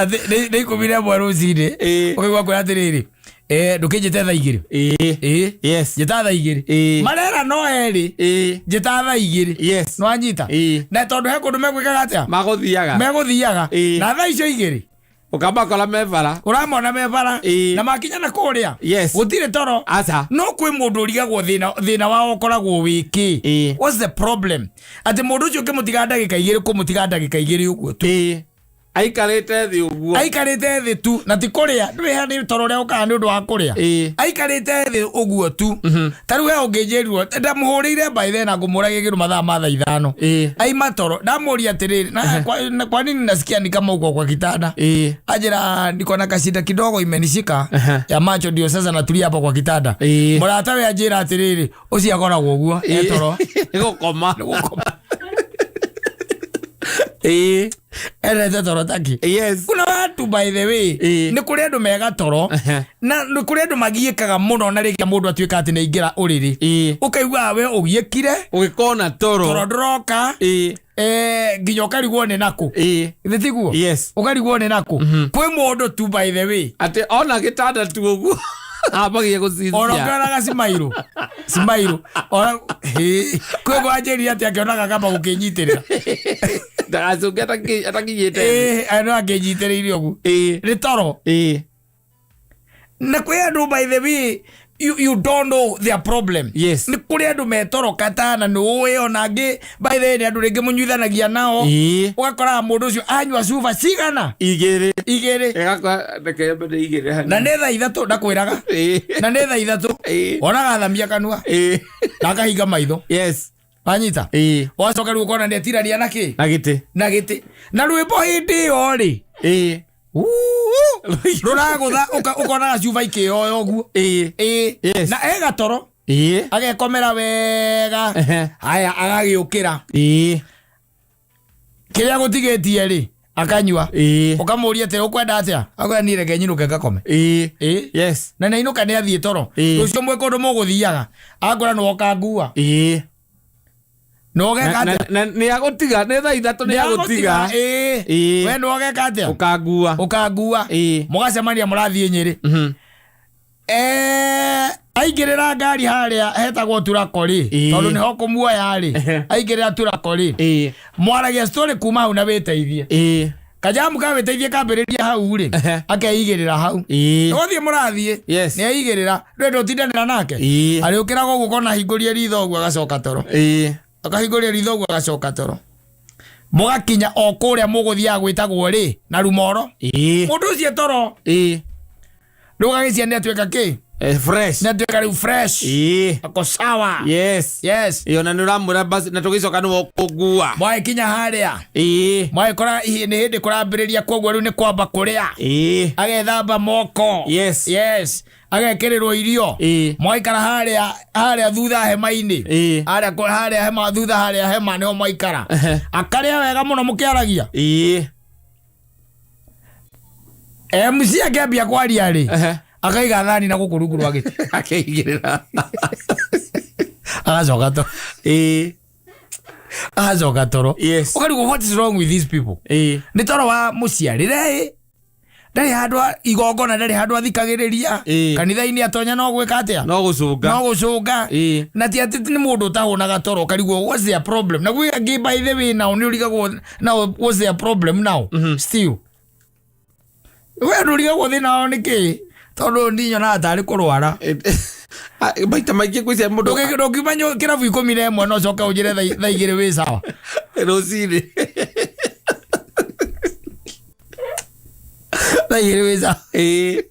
nĩ 11 rũcinĩ, ũkaigua kwĩra atĩrĩrĩ, Ndũkĩnjĩte thaa 2. Ĩĩ. Ĩĩ. Yes. Njĩta thaa 2. Ĩĩ. Marera no erĩ. Ĩĩ. Njĩta thaa 2. Yes. Nĩwanyita? Ĩĩ. Na tondũ he kũndũ megwĩkaga atĩa? Magũthiaga. Megũthiaga. Ĩĩ. Na thaa icio 2 Ũkamakora me bara. Ũramona me bara. Ĩĩ. Na makinya na kũrĩa. Yes. Gũtirĩ toro. Aca. No kwĩ mũndũ ũrigagwo thĩna thĩna wao ũkoragwo wĩ kĩ? Ĩĩ. What's the problem? Atĩ mũndũ ũcio ũkĩmũtiga ndagĩka 2 kũmũtiga ndagĩka 2 ũguo tu. Ĩĩ. Aikarĩte thĩ ũguo. Aikarĩte thĩ tu na ti kũrĩa ndũĩ he nĩ toro ũrĩa ũkaga nĩ ũndũ wa kũrĩa. Ĩĩ. Aikarĩte thĩ ũguo tu. Ta rĩu he ũngĩnjĩrirwo ndamũhũrĩire by then na ngũmũragia kĩndũ mathaa ma thaa 5. Ĩĩ. Aima toro ndamũria atĩrĩrĩ na kwa nini nasikia ni kama uko kwa kitanda? Ĩĩ. Anjĩra niko na kashinda kidogo imenishika ya macho ndio sasa natulia hapo kwa kitanda. Ĩĩ. Mũrata we anjĩra atĩrĩrĩ ũcio akoragwo ũguo e toro. Nĩ gũkoma. Ĩĩ. Endete toro taki. Yes. Kuna watu by the way Ĩĩ. nĩ kũrĩ andũ mega toro na nĩ kũrĩ andũ magiĩkaga mũno na rĩngĩ mũndũ atuĩka atĩ nĩ aingĩra ũrĩrĩ. Ĩĩ. Ũkaigua we ũgiĩkire Ũgĩkona toro. toro ndũroka. Ĩĩ. Nginya ũkarigwo nĩ nakũ. Ĩĩ. Githĩ tiguo? Yes. Ũkarigwo nĩ nakũ. Kwĩ mũndũ tu by the way. Atĩ ona gĩtanda tu ũguo ambagia Ona gũcicia. ũkĩonaga cimairũ. Cimairũ. Ona kwĩ gwanjĩrire atĩ akĩonaga kamba gũkĩnyitĩrĩra. Ndagacoke atakinyĩte. Ĩĩ, no akĩnyitĩrĩire ũguo. Ĩĩ. Nĩ toro. Ĩĩ. Na kwĩ andũ by the way you don't know their problem. Yes. Nĩ kũrĩ andũ metoro katana nĩ ũĩ ona angĩ by the way nĩ andũ rĩngĩ mũnyuithanagia nao. Ĩĩ. Ũgakoraga mũndũ ũcio anyua cuba cigana? 2. 2. Ĩgakora reke nyambe ndĩigĩrĩre hanini. Na nĩ thaa 3 ndakwĩraga. Ĩĩ. Na nĩ thaa 3. Ĩĩ. Onaga athamia kanua. Ĩĩ. Na akahinga maitho. Yes. Wanyita? Ĩĩ. Wacoka rĩu ũkona nĩetirania na kĩ? Na gĩtĩ. Na gĩtĩ. Na rwĩmbo hĩndĩ ĩyo rĩ. Ĩĩ. Rũragũtha ũkonaga cuba ikĩyoya ũguo. Ĩĩ. Ĩĩ. Yes. Na egatoro. Ĩĩ. Agekomera wega. Haya agagĩũkĩra. Ĩĩ. Kĩrĩa gũtigĩtie rĩ akanyua. Ĩĩ. Ũkamũria atĩ ũkwenda atĩa? Akwĩra niĩ reke nyinũke ngakome. Ĩĩ. Ĩĩ. Yes. Na nĩainũka nĩathiĩ toro. Ĩĩ. Rũciũ mwĩ kũndũ mũgũthiaga. Akwĩra nĩwoka ngua. Ĩĩ. Nĩwogeka atĩa? Na nĩ agũtiga nĩ thaa 3 nĩ agũtiga. Ĩĩ. Ĩĩ. We nĩwogeka atĩa? Ũkangua. Ũkangua. Ĩĩ. Mũgacemania mũrathiĩ Nyĩrĩ. Aingĩrĩra ngari harĩa hetagwo Turako rĩ, Ĩĩ. tondũ nĩho kũmuoya rĩ, aingĩrĩra Turako rĩ, Ĩĩ. mwaragia story kuma hau na wĩteithie. Ĩĩ. Kajamu ka wĩteithie kambĩrĩria hau rĩ, akeigĩrĩra hau. Ĩĩ. Nĩgũthiĩ mũrathiĩ, Yes. nĩaigĩrĩra, ndũrenda ũtindanĩra nake. Ĩĩ. Arĩũkĩraga ũguo ũkona ahingũrie ritho ũguo agacoka toro. Ĩĩ. Akahingũria ritho ũguo agacoka toro. Mũgakinya o kũrĩa mũgũthiaga gwĩtagwo rĩ, na Rumoro. Ĩĩ. Mũndũ ũcio toro. Ĩĩ. Rĩu ũgagĩcia nĩatuĩka kĩ? Fresh. Nĩatuĩka rĩu fresh. Ĩĩ. Ako sawa. Yes. Yes. Ĩĩ ona nĩ ũramwĩra basi na tũgĩcoka nĩwe ũkũngua. Mwagĩkinya harĩa. Ĩĩ. Mwagĩkora nĩ hĩndĩ kũrambĩrĩria koguo rĩu nĩ kwamba kũrĩa. Ĩĩ. Agethamba moko. Yes. Yes. Agekĩrĩrwo irio. Ĩĩ. Mwaikara harĩa thutha hema-inĩ. Ĩĩ. Harĩa hema thutha harĩa hema nĩho mwaikara. Akarĩa wega mũno mũkĩaragia. Ĩĩ. MC akĩambia kwaria rĩ. Akaiga thani na gũkũ rungu rwa gĩtĩ. Akeigĩrĩra. Agacoka toro. Ĩĩ. Agacoka toro. Yes. Ũkarigwo what is wrong with these people? Ĩĩ. Nĩ toro wa mũciarĩre ĩ. Ndarĩ handũ igongona ndarĩ handũ athikagĩrĩria. Ĩĩ. Kanitha-inĩ atonya no gwĩka atĩa? No gũcũnga. No gũcũnga. Ĩĩ. Na ti atĩ nĩ mũndũ ũtahũnaga toro ũkarigwo what's their problem? Na gwĩ angĩ by the way nao nĩ ũrigagwo now what's their problem now? Still. We ndũrigagwo thĩna wao nĩ kĩ? Tondũ niĩ nyonaga tarĩ kũrwara. Maita maingĩ gwĩcia mũndũ Ndũngiuma kĩrabu 11 no ũcoke ũnjĩre thaa 2 wĩ sawa. Rũcinĩ. Thaa 2 wĩ sawa. Ĩĩ.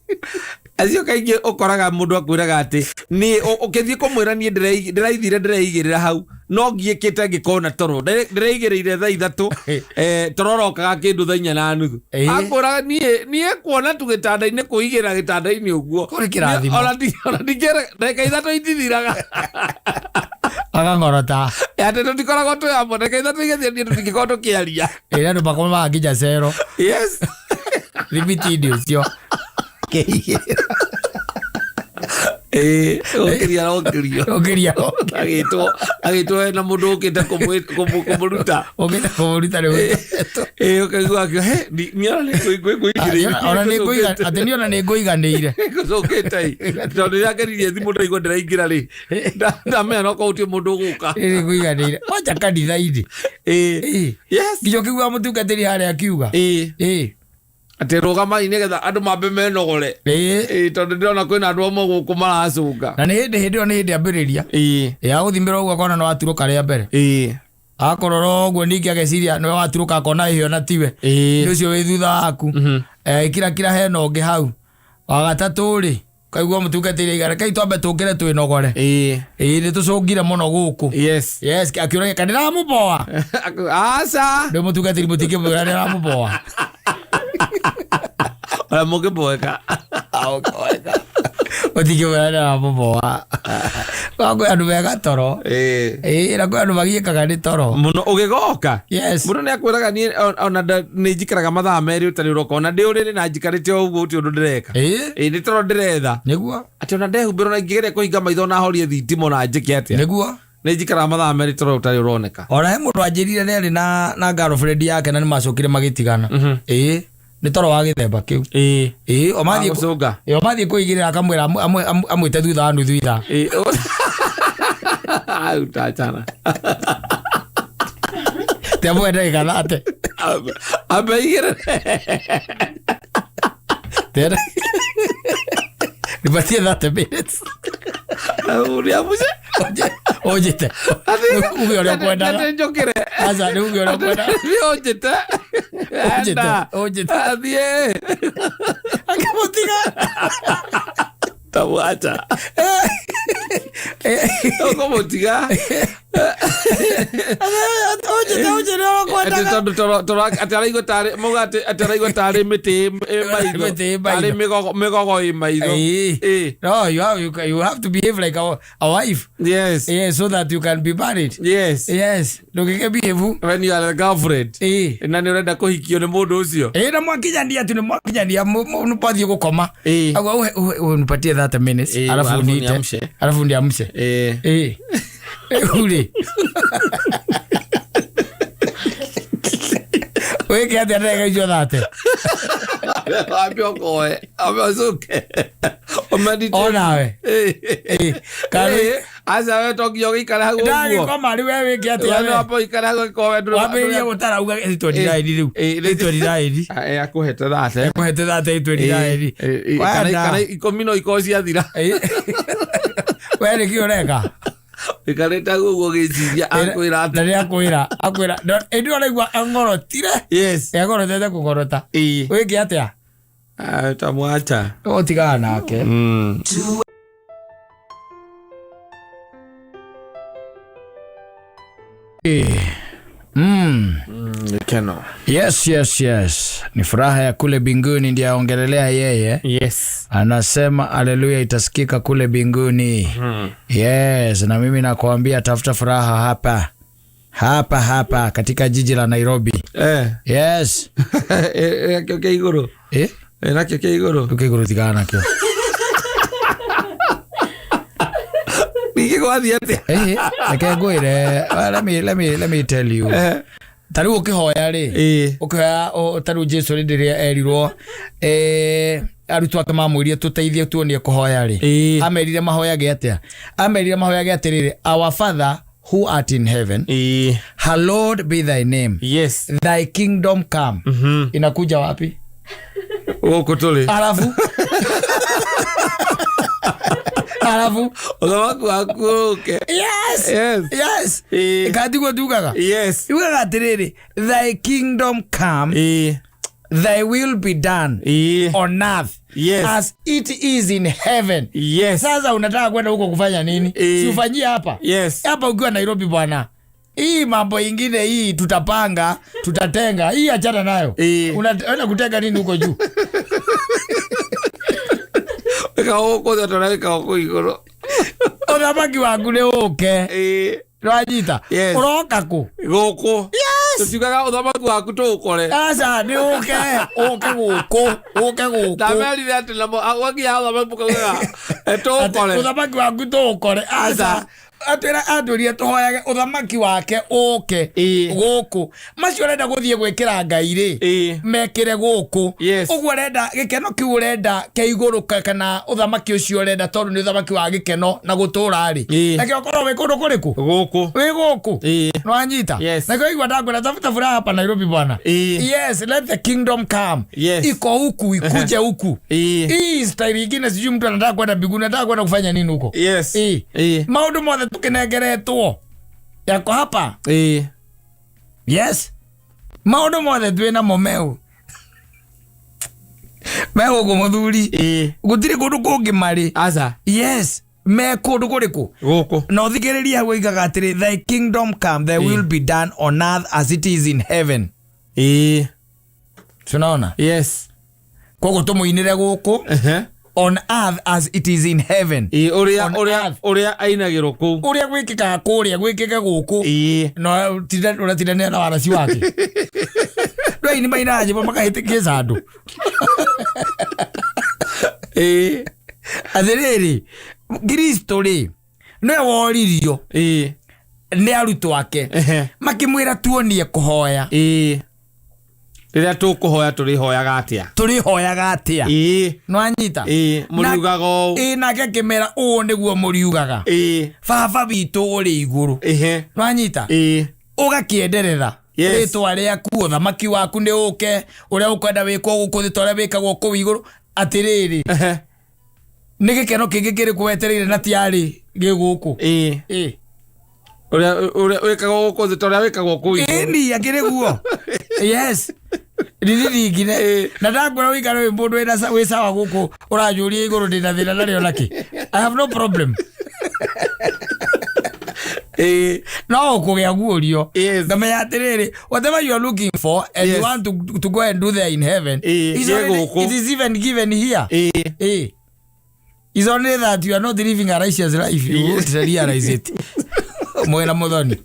Acio kaingĩ ũkoraga mũndũ akwĩraga atĩ niĩ ũkĩthiĩ kũmwĩra niĩ ndĩraithire ndĩreigĩrĩra hau no ngiĩkĩte ngĩkona toro ndĩreigĩrĩire thaa 3 toro ũrokaga kĩndũ thaa 4:30. Akwĩraga niĩ kuona tu gĩtanda-inĩ kũigĩra gĩtanda-inĩ ũguo. Kũrĩ kĩrathimo. Ona ndingĩra ndagĩka 3 itithiraga. Akang'orota. Atĩ tũtikoragwo twĩ hamwe ndagĩka 3 igĩthira niĩ tũtingĩkorwo tũkĩaria. Ĩĩ andũ makomaga nginya cero. Yes. Thibiti-inĩ ũcio. Ĩĩ, ũkĩria arokĩrio. Ũkĩria. Agĩtwo, agĩtwo hena mũndũ ũkĩte kũmũruta. Ũkĩte kũmũruta nĩ wĩtwo. Ĩĩ, ũkaigua akiuga, "He, niĩ ona nĩ ngũigĩrĩire." Ona nĩ ngũiga atĩ niĩ ona nĩ ngũiganĩire. Ngũcũkĩte ĩ. Tondũ rĩrĩa ngeririe thimũ ndaigua ndĩraingĩra rĩ, ndamenya no korwo gũtirĩ mũndũ ũgũka. Nĩ ngũiganĩire. Kwanja kanitha-inĩ. Ĩĩ. Ĩĩ. Yes. Nginya ũkĩigua mũtungatĩri harĩa akiuga. Ĩĩ. Ĩĩ. Atĩ rũgamai nĩgetha andũ mambe menogore. Ĩĩ. Ĩĩ, tondũ ndĩrona kwĩna andũ amwe gũkũ maracũnga. Na nĩ hĩndĩ hĩndĩ ĩyo nĩ hĩndĩ ambĩrĩria. Ĩĩ. Ya gũthimĩra ũguo akona nĩ waturũka rĩa mbere. Ĩĩ. Akorora ũguo ningĩ ageciria nĩwe waturũka akona ĩhĩ ona tiwe. Ĩĩ. Nĩ ũcio wĩ thutha waku. Eh, kira kira hena ũngĩ hau. Wa gatatũ rĩ, kaigua mũtungatĩri aigana kai twambe tũkĩre twĩnogore. Ĩĩ. Ĩĩ nĩ tũcũngire mũno gũkũ. Yes. Yes, akĩũragia kana ndĩramũboa. Aca. Rĩu mũtungatĩri mũtingĩmwĩra ndĩramũboa. Ona mũngĩboeka. Mũtingĩmwĩra ndĩramũboa. Kwĩ andũ mega toro. Ĩĩ. Ĩĩ na kwĩ andũ magiĩkaga nĩ toro. Mũno ũgĩgoka. Yes. Mũndũ nĩ akwĩraga niĩ ona nĩ njikaraga mathaa merĩ ũtarĩ ũroka ona ndĩ ũrĩrĩ na njikarĩte o ũguo gũtirĩ ũndũ ndĩreka. Ĩĩ. Ĩĩ nĩ toro ndĩretha. Nĩguo. Atĩ ona ndehumbĩra ona ingĩgeria kũhinga maitho na horie thitima ona njĩke atĩa. Nĩguo. Nĩ njikaraga mathaa merĩ toro ũtarĩ ũroneka. Ona he mũndũ anjĩrire nĩ arĩ na girlfriend yake na nĩ macokire magĩtigana. Ĩĩ. Nĩ toro wa gĩthemba kĩu. Ĩĩ. Ĩĩ o mathiĩ Agũcũnga. ĩĩ, o mathiĩ kũigĩrĩra akamwĩra amwĩte thutha wa nuthu ithaa. Ĩĩ. Au tachana. Te amwe ndagĩka thate. Ambe igĩrĩre. Tena. Nipatie 30 minutes. Ũrĩa mũce. Ũnjĩte. Uge ũrĩa ũkwendaga. Atĩ njũkĩre. Aca nĩ uge ũrĩa ũkwendaga. Nĩ ũnjĩte. Ũnjĩte, ũnjĩte. Athiĩ. Akĩmũtiga. Tamwacha. Ũkũmũtiga. Ũnjĩte ũnjĩte ũrĩa Atĩ ũkwendaga. tondũ toro atĩ araigua tarĩ mauga atĩ atĩ araigua tarĩ mĩtĩ ĩ maitho. Mĩtĩ ĩ maitho. Tarĩ mĩgogo mĩgogo ĩ maitho. Ĩĩ. Ĩĩ. No, you have to behave like a wife. Yes. Yeah, so that you can be married. Yes. Yes. Ndũgĩke behave. When you are a girlfriend. Ĩĩ. Na nĩ ũrenda kũhikio nĩ mũndũ ũcio. Ĩĩ na mwakinyania tu nĩ mwakinyania mwathiĩ gũkoma. Ĩĩ. Agwa uhe unipatie 30 minutes Ĩĩ, alafu alafu niite. niamshe. Alafu niamshe. Ĩĩ. Ĩĩ. Rĩu rĩ. Wĩke atĩa ndagĩka icio thate? Wambe ũkoe. Wambe ũcoke. Ũmeditate. Onawe. Ĩĩ. Kana Ĩĩ. Aca we to nginya ũgĩikare hau ũguo. ndagĩkoma rĩu we wĩke atĩa We we? no wambe ũikare hau ũgĩkoe ndũrĩ- Wambĩrĩrie gũtara uga 29 rĩu. Ĩĩ, rĩu- 29. Ĩĩ, akũhete thate. Kũhete thate 29. Ĩĩ, ĩĩ, kana Wenda. kana ikũmi no ikorwo ciathira. Ĩĩ. We nĩ kĩ ũreka? Ũikarĩte hau ũguo ũgĩciria akwĩra atĩ. Na nĩ akwĩra akwĩra ĩndĩ ũraigua ang'orotire. Yes. Ang'orotete kũng'orota. Ĩĩ. Wĩke atĩa? Ah, tamwacha. Ũtigana nake. Keno. Yes, yes, yes. Ni furaha ya kule binguni ndiye aongelelea yeye. Yes. Anasema haleluya itasikika kule binguni. Yes, na mimi nakuambia tafuta furaha hapa. Hapa hapa katika jiji la Nairobi. Eh. Yes. Nakĩo kĩa igũrũ. Eh? Nakĩo kĩa igũrũ. Ukiguru tigana nakio. Ningĩ gwathiĩ atĩa? Eh, reke ngwĩre. Well, let me tell you. Eh. Ta rĩu ũkĩhoya rĩ. Ĩĩ. Ũkĩhoya ta rĩu Jesu rĩ rĩrĩa erirwo arutwo ake mamwĩrire tũteithie tuonie kũhoya rĩ. Ĩĩ. Amerire mahoyage atĩa? Amerire mahoyage atĩrĩrĩ, Our Father who art in heaven, Ĩĩ. hallowed be thy name. Yes. Thy kingdom come. Inakuja wapi? Gũkũ tũrĩ. Alafu alafu Ũthamaki waku ũũke. Yes. Yes. Yes. Ĩĩ. Katiguo tugaga. Yes. Yugaga atĩrĩrĩ, thy kingdom come, Ĩĩ. thy will be done Ĩĩ. on earth Yes. as it is in heaven. Yes. Sasa unataka kwenda huko kufanya nini? Ĩĩ. Si ufanyie hapa. Yes. Hapa ukiwa Nairobi bwana. Hii mambo ingine hii tutapanga, tutatenga. Hii achana nayo. Ĩĩ. Unaenda kutenga nini huko juu? Wĩka gũkũ thĩ tondũ wĩka gũkũ igũrũ. Ũthamaki waku nĩ ũke. Ĩĩ. Nĩwanyita? Yes. Ũroka kũ? Gũkũ. Yes. Tũtiugaga ũthamaki waku tũũkore. Aca, nĩ ũke, ũke gũkũ, ũke gũkũ. Ndamerire atĩ namo gwakinya ũthamaki mũkaugaga Atĩ tũũkore. Ũthamaki waku tũũkore. Aca. Aca. Atwĩra, atwĩrire tũhoyage ũthamaki wake ũke gũkũ. Macio ũrenda gũthiĩ gwĩkĩra Ngai rĩ, mekĩre gũkũ. Ũguo ũrenda gĩkeno kĩu ũrenda kĩa igũrũ kana ũthamaki ũcio ũrenda, tondũ nĩ ũthamaki wa gĩkeno na gũtũra rĩ, nakĩo ũkorwo wĩ kũndũ kũrĩkũ? Gũkũ. Wĩ gũkũ. Nĩwanyita? Yes. Nakĩo igua ndakwĩra, tafuta furaha hapa Nairobi bwana. Yes, let the kingdom come. Iko huku, ikuje huku. Hii style ingine, sijui mtu anataka kwenda mbinguni, anataka kwenda kufanya nini huko? Maũndũ mothe tũkĩnengeretwo yako hapa. Yes, maũndũ mothe twĩ namo meu me gũkũ, mũthuri. Gũtirĩ kũndũ kũngĩ marĩ. Aca. Yes, me kũndũ kũrĩkũ? Gũkũ. Na ũthikĩrĩrie hau oigaga atĩrĩ, "Thy kingdom come, thy will be done on earth as it is in heaven." Tunaona? Yes. Koguo tũmũinĩre gũkũ, on earth as it is in heaven. Ũrĩa On ũrĩa earth. Ũrĩa ainagĩrwo kũu. Ũrĩa gwĩkĩkaga kũrĩa gwĩkĩke gũkũ. No ũratindanĩra na waraci wake ndwaini mainaga nyĩmbo makahĩtĩkĩca andũ. Atĩrĩrĩ, Kristo rĩ, nĩwe woririo nĩ arutwo ake, makĩmwĩra, "Tuonie kũhoya." Rĩrĩa tũkũhoya, tũrĩhoyaga atĩa? Tũrĩhoyaga atĩa? Nĩwanyita? Mũriugaga ũũ. Ĩĩ, nake akĩmera, "Ũũ nĩguo mũriugaga, Baba witũ ũrĩ igũrũ." Nĩwanyita? Ũgakĩenderera, rĩtwa rĩaku, ũthamaki waku nĩ ũke, ũrĩa ũkwenda wĩkwo gũkũ thĩ ta ũrĩa wĩkagwo kũu igũrũ. Atĩrĩrĩ, nĩ gĩkeno kĩngĩ kĩrĩkũ wetereire na tiarĩ gĩ gũkũ? Ĩĩ. Ũrĩa wĩkagwo gũkũ thĩ ta ũrĩa wĩkagwo kũu igũrũ. Ĩni akĩrĩ guo, yes, rithithingine na ndakwĩra ũikare wĩ mũndũ wĩ sawa gũkũ, ũranjũria igũrũ ndĩna thĩna narĩo nakĩ? I have no problem. No ũkũgĩa guũrio. Ngamenya atĩrĩrĩ, whatever you are looking for and you want to go and do there in heaven is gĩ already, gũkũ. It is even given here. It's only that you are not living a righteous life, you won't realize it. Mwena muthoni.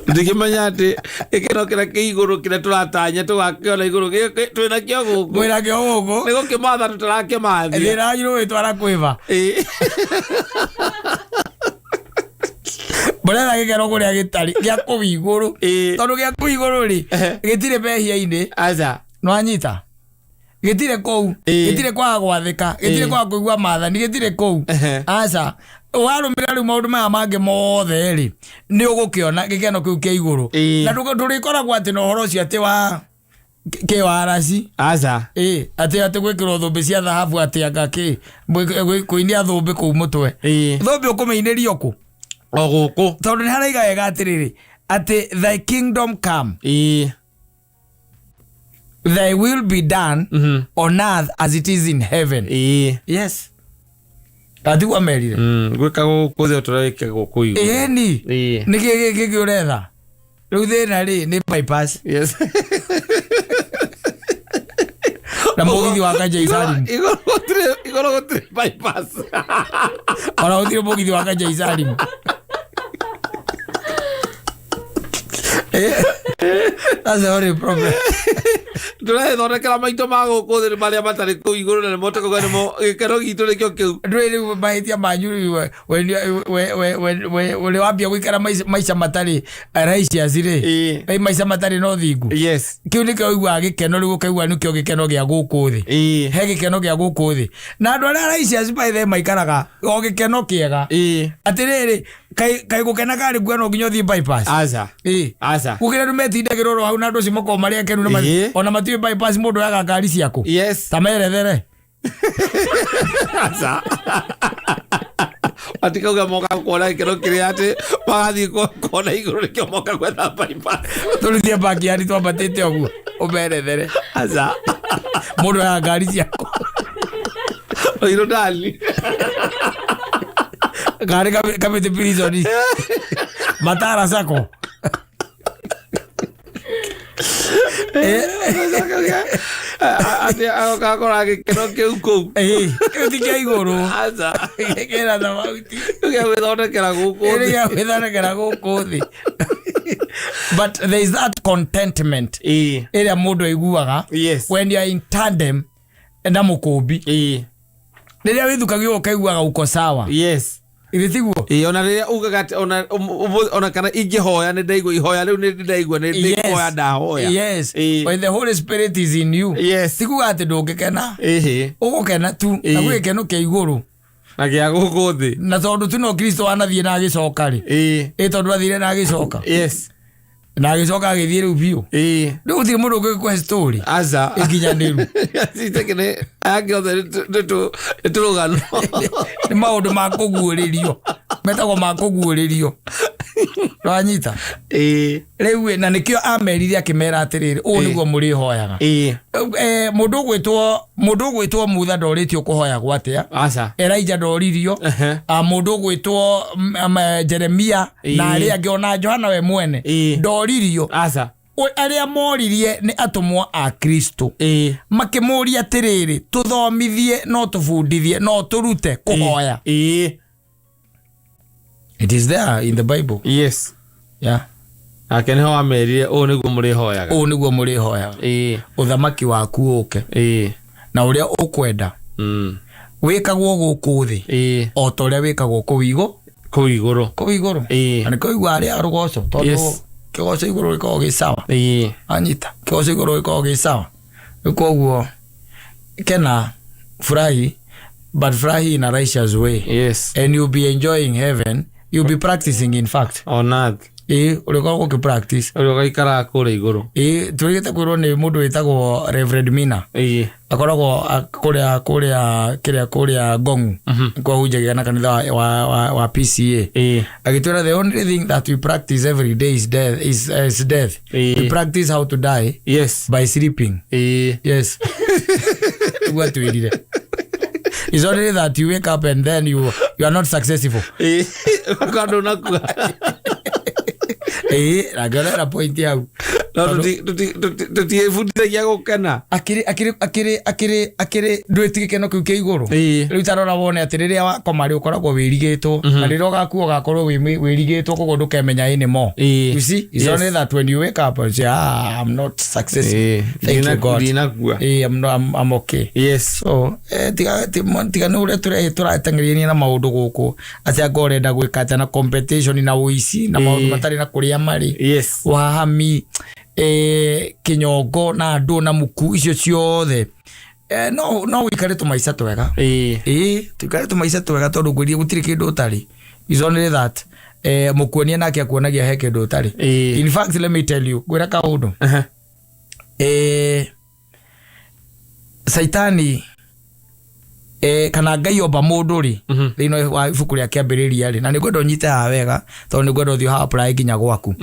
Ndikĩmenya atĩ gĩkeno kĩrĩa kĩ igũrũ, kĩrĩa tũratanya tũgakĩona igũrũ, twĩna kĩo gũkũ. Mwĩna kĩo gũkũ. Nĩ gũkĩmatha tũtarakĩmathia. Thĩna wanyu nĩ gwĩtwara kwĩba. Mũretha gĩkeno kũrĩa gĩtarĩ gĩa kũu igũrũ. Tondũ gĩa kũu igũrũ rĩ, gĩtirĩ mehia-inĩ. Aca. Nĩwanyita? Gĩtirĩ kũu. Gĩtirĩ kwaga gwathĩka, gĩtirĩ kwaga kũigua maathani, gĩtirĩ kũu. Aca, warũmĩrĩra rĩu maũndũ maya mangĩ mothe rĩ, nĩ ũgũkĩona gĩkeno kĩu kĩa igũrũ. Na ndũrĩkoragwo atĩ na ũhoro ũcio atĩ wa kĩwaraci. Aca. Ĩ, atĩ gwĩkĩrwo thũmbĩ cia thahabu, atĩ anga kĩ kũinia thũmbĩ kũu mũtwe. Thũmbĩ ũkũmĩinĩrio kũ? O gũkũ. Tondũ nĩ haraiga wega atĩrĩrĩ, atĩ thy kingdom come, thy will be done on earth as it is in heaven. Yes, atiguo amerire. Gwĩka gũkũ thĩ o ta ũrĩa wĩkagwo kũu igũrũ. Ĩni. Nĩ kĩ gĩkĩ ũretha rĩu? Thĩna rĩ, nĩ bypass na mũgithi wa Kanja Isalim. Igũrũ gũtirĩ bypass. Ona gũtirĩ mũgithi wa Kanja Isalim. That's the only problem. Tũrethondekera maito ma gũkũ thĩ marĩa matarĩ kũu igũrũ, na nĩmo tũkauga nĩmo gĩkeno gitũ, nĩkĩo kĩu. Ndũĩ rĩu mahĩtia manyu rĩu, we wambia gũikara maica matarĩ righteous rĩ, maica matarĩ na ũthingu, kĩu nĩkĩo ũiguaga gĩkeno rĩu, ũkaigua nĩkĩo gĩkeno gĩa gũkũ thĩ. He gĩkeno gĩa gũkũ thĩ, na andũ arĩa righteous by the way maikaraga o gĩkeno kĩega. Atĩrĩrĩ, kaĩ gũkena karĩ kuo no nginya ũthiĩ bypass? Aca. Aca. Gũkĩra andũ metindagĩrwo oro hau, na andũ acio makoragwo marĩ akenu na ona matiũĩ bypass mũndũ oyaga ngari ciaku. Ta merethere. Aca, matikauga moka kuona gĩkeno kĩrĩa atĩ magathiĩ kuona igũrũ, nĩkĩo moka gwetha bypass. Tũrutie backyard twambatĩte ũguo, ũmerethere. Aca. Mũndũ oyaga ngari ciaku. Oirũ ndani. Ngari Kamĩtĩ prison, Matara Sacco. Atĩ agakora gĩkeno kĩu kũu. Ĩĩ, kĩu ti kĩa igũrũ. Aca. Kĩna tofauti. Kĩu gĩa gwĩthondekera gũkũ Kĩrĩ thĩ. Gĩa gwĩthondekera gũkũ thĩ. But there is that contentment ĩrĩa mũndũ aiguaga when you are in tandem na mũkũmbi. Rĩrĩa wĩthukagio ũkaiguaga uko sawa. Githĩ tiguo? Ĩĩ, ona rĩrĩa ugaga atĩ ona ona kana ingĩhoya nĩ ndaigua ihoya rĩu, nĩ ndaigua nĩ kuhoya ndahoya. When the Holy Spirit is in you, ti kuga atĩ ndũngĩkena. Ũgũkena tu na gwĩ gĩkeno kĩa igũrũ na gĩa gũkũ thĩ. Na tondũ tu no Kristo wanathiĩ na agĩcoka rĩ, ĩ tondũ athire na agĩcoka, na agĩcoka agĩthiĩ rĩu biũ. Rĩu gũtirĩ mũndũ ũngĩkũhe story Aca. ĩkinyanĩru. Citekene aya angĩ othe nĩ tũrũgano. Nĩ maũndũ ma kũguũrĩrio, metagwo ma kũguũrĩrio, wanyita? Rĩu ĩ, na nĩkĩo amerire akĩmera atĩrĩrĩ, ũũ nĩguo mũrĩhoyaga. Mũndũ ũgwĩtwo Mutha ndorĩtio kũhoyagwo atĩa. Aca. Elijah ndoririo. Mũndũ ũgwĩtwo Jeremia na arĩa angĩ, ona Johana we mwene ndoririo. Aca. Arĩa moririe nĩ atũmwo a Kristo, makĩmũria atĩrĩrĩ, tũthomithie, no tũbundithie, no tũrute kũhoya. It is there in the Bible. Nake nĩho wamerire, ũũ nĩguo mũrĩhoyaga. Ũũ nĩguo mũrĩhoyaga. Ũthamaki waku ũke na ũrĩa ũkwenda wĩkagwo gũkũ thĩ o ta ũrĩa wĩkagwo kũu igũ Kũu igũrũ. Kũu igũrũ. Na nĩkĩo igua arĩa rũgoco, tondũ kĩgoco igũrũ gĩkoragwo gĩ sawa. Anyita kĩgoco igũrũ gĩkoragwo gĩ sawa. Rĩu koguo kena, furahi, but furahi in a righteous way, and you'll be enjoying heaven. You'll be practicing, in fact. On earth. Ĩ, ũrĩkoragwo ũkĩ practice. Ũrĩa ũgaikaraga kũrĩa igũrũ. Ĩ, tũrĩgĩte kwĩrwo nĩ mũndũ wĩtagwo Reverend Mina. Akoragwo kũrĩa kĩrĩa kũrĩa Ngongu, kwahunjagia na kanitha wa PCA. Agĩtwĩra the only thing that we practice every day is death, is death. We practice how to die by sleeping. Yes, nĩguo atwĩrire. It's only that you wake up and then you are not successful. Ũgakorwo ndũnakua. Ĩĩ, na ngĩonera point hau. No tũtiĩbundithagia gũkena. Akĩrĩ akĩrĩ akĩrĩ akĩrĩ akĩrĩ ndwĩti gĩkeno kĩu kĩa igũrũ. Rĩu tarora wone atĩ rĩrĩa wakoma rĩ, ũkoragwo wĩrigĩtwo, na rĩrĩa ũgakua ũgakorwo wĩrigĩtwo, koguo ndũkemenya anymore. You see, it's only that when you wake up and say, "Ah, I'm not successful. Thank you, God." Ndinakua. I'm, not, I'm okay. So tiga nĩ ũrĩa tũrateng'erania na maũndũ gũkũ, atĩ anga ũrenda gwĩka atĩa na competition na ũici na maũndũ matarĩ na kũrĩa marĩ, wahami, kĩnyongo na andũ na muku icio ciothe, no wĩikare tũmaica twega. Ĩĩ, tũikare tũmaica twega, tondũ ngwĩrie gũtirĩ kĩndũ ũtarĩ. It's only that mũkuonia nake akuonagia he kĩndũ ũtarĩ. In fact, let me tell you, ngwĩra kaũndũ. Saitani, kana Ngai omba mũndũ rĩ, thĩinĩ wa ibuku rĩa Kĩambĩrĩria rĩ, na nĩ ngwenda ũnyite haha wega, tondũ nĩ ngwenda ũthiĩ ha apply nginya gwaku.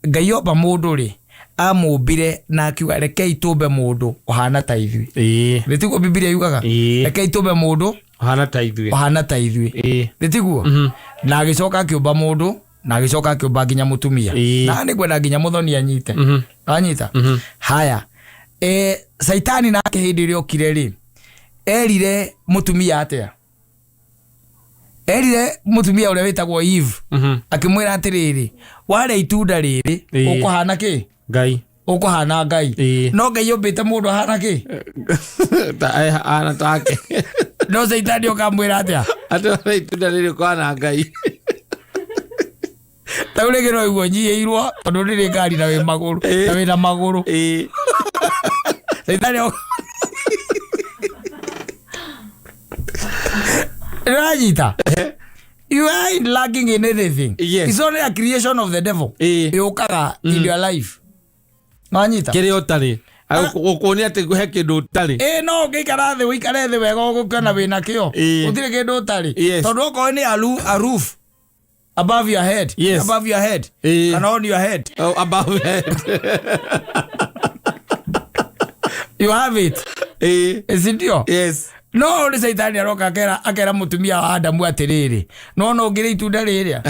Ngai omba mũndũ rĩ, amũmbire na akiuga, "Rekei tũmbe mũndũ ũhana ta ithuĩ." Nĩ tiguo Bibilia yugaga? Rekei tũmbe mũndũ ũhana ta ithuĩ. Ũhana ta ithuĩ. Nĩ tiguo? Na agĩcoka akĩũmba mũndũ, na agĩcoka akĩũmba nginya mũtumia. Na nĩ ngwenda nginya mũthoni anyite. Anyita haya, saitani nake hĩndĩ ĩrĩa okire rĩ, erire mũtumia atĩa? Erire mũtumia ũrĩa wĩtagwo Eve, akĩmwĩra atĩrĩrĩ, warĩa itunda rĩrĩ, ũkũhana kĩ? Ngai. Ũkũhana Ngai. No Ngai ũmbĩte mũndũ ahana kĩ? Ahana take. No caitani ũkamwĩra atĩa? Atĩ warĩa itunda rĩrĩ ũkũhana Ngai. Tau rĩngĩ no iguo nyihĩirwo tondũ ndĩrĩ ngari na wĩ magũrũ, na wĩna magũrũ. Caitani ũranyita, you ain't lacking in anything. It's only a creation of the devil yũkaga in your life, wanyita? Kĩrĩa ũtarĩ, gũkuonia atĩ he kĩndũ ũtarĩ. Ĩ, no ũngĩikara thĩ, ũikare thĩ wega, ũgũkĩona wĩna kĩo. Gũtirĩ kĩndũ ũtarĩ. Tondũ okorwo nĩ a roof above your head, above your head, kana on your head. Oh, above head. You have it. Si ndio? Yes. No nĩ caitani aroka akera mũtumia wa Adamu atĩrĩrĩ, nona ũngĩrĩa itunda rĩrĩa,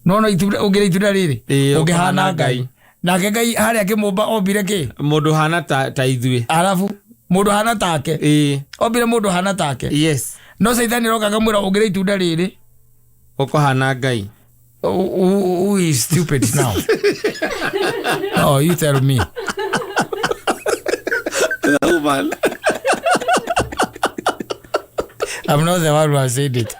nona itunda, ũngĩrĩa itunda rĩrĩ, ũngĩhana ũkũhana Ngai. Ngai. Nake Ngai harĩa akĩmũmba ombire kĩ? Mũndũ hana ta ithuĩ. Arabu mũndũ hana take. Ombire mũndũ hana take. No caitani aroka akamwĩra, ũngĩrĩa itunda rĩrĩ, Ũkũhana Ngai. Who is stupid now? Oh, you tell me. The woman. I'm not the one who has said it.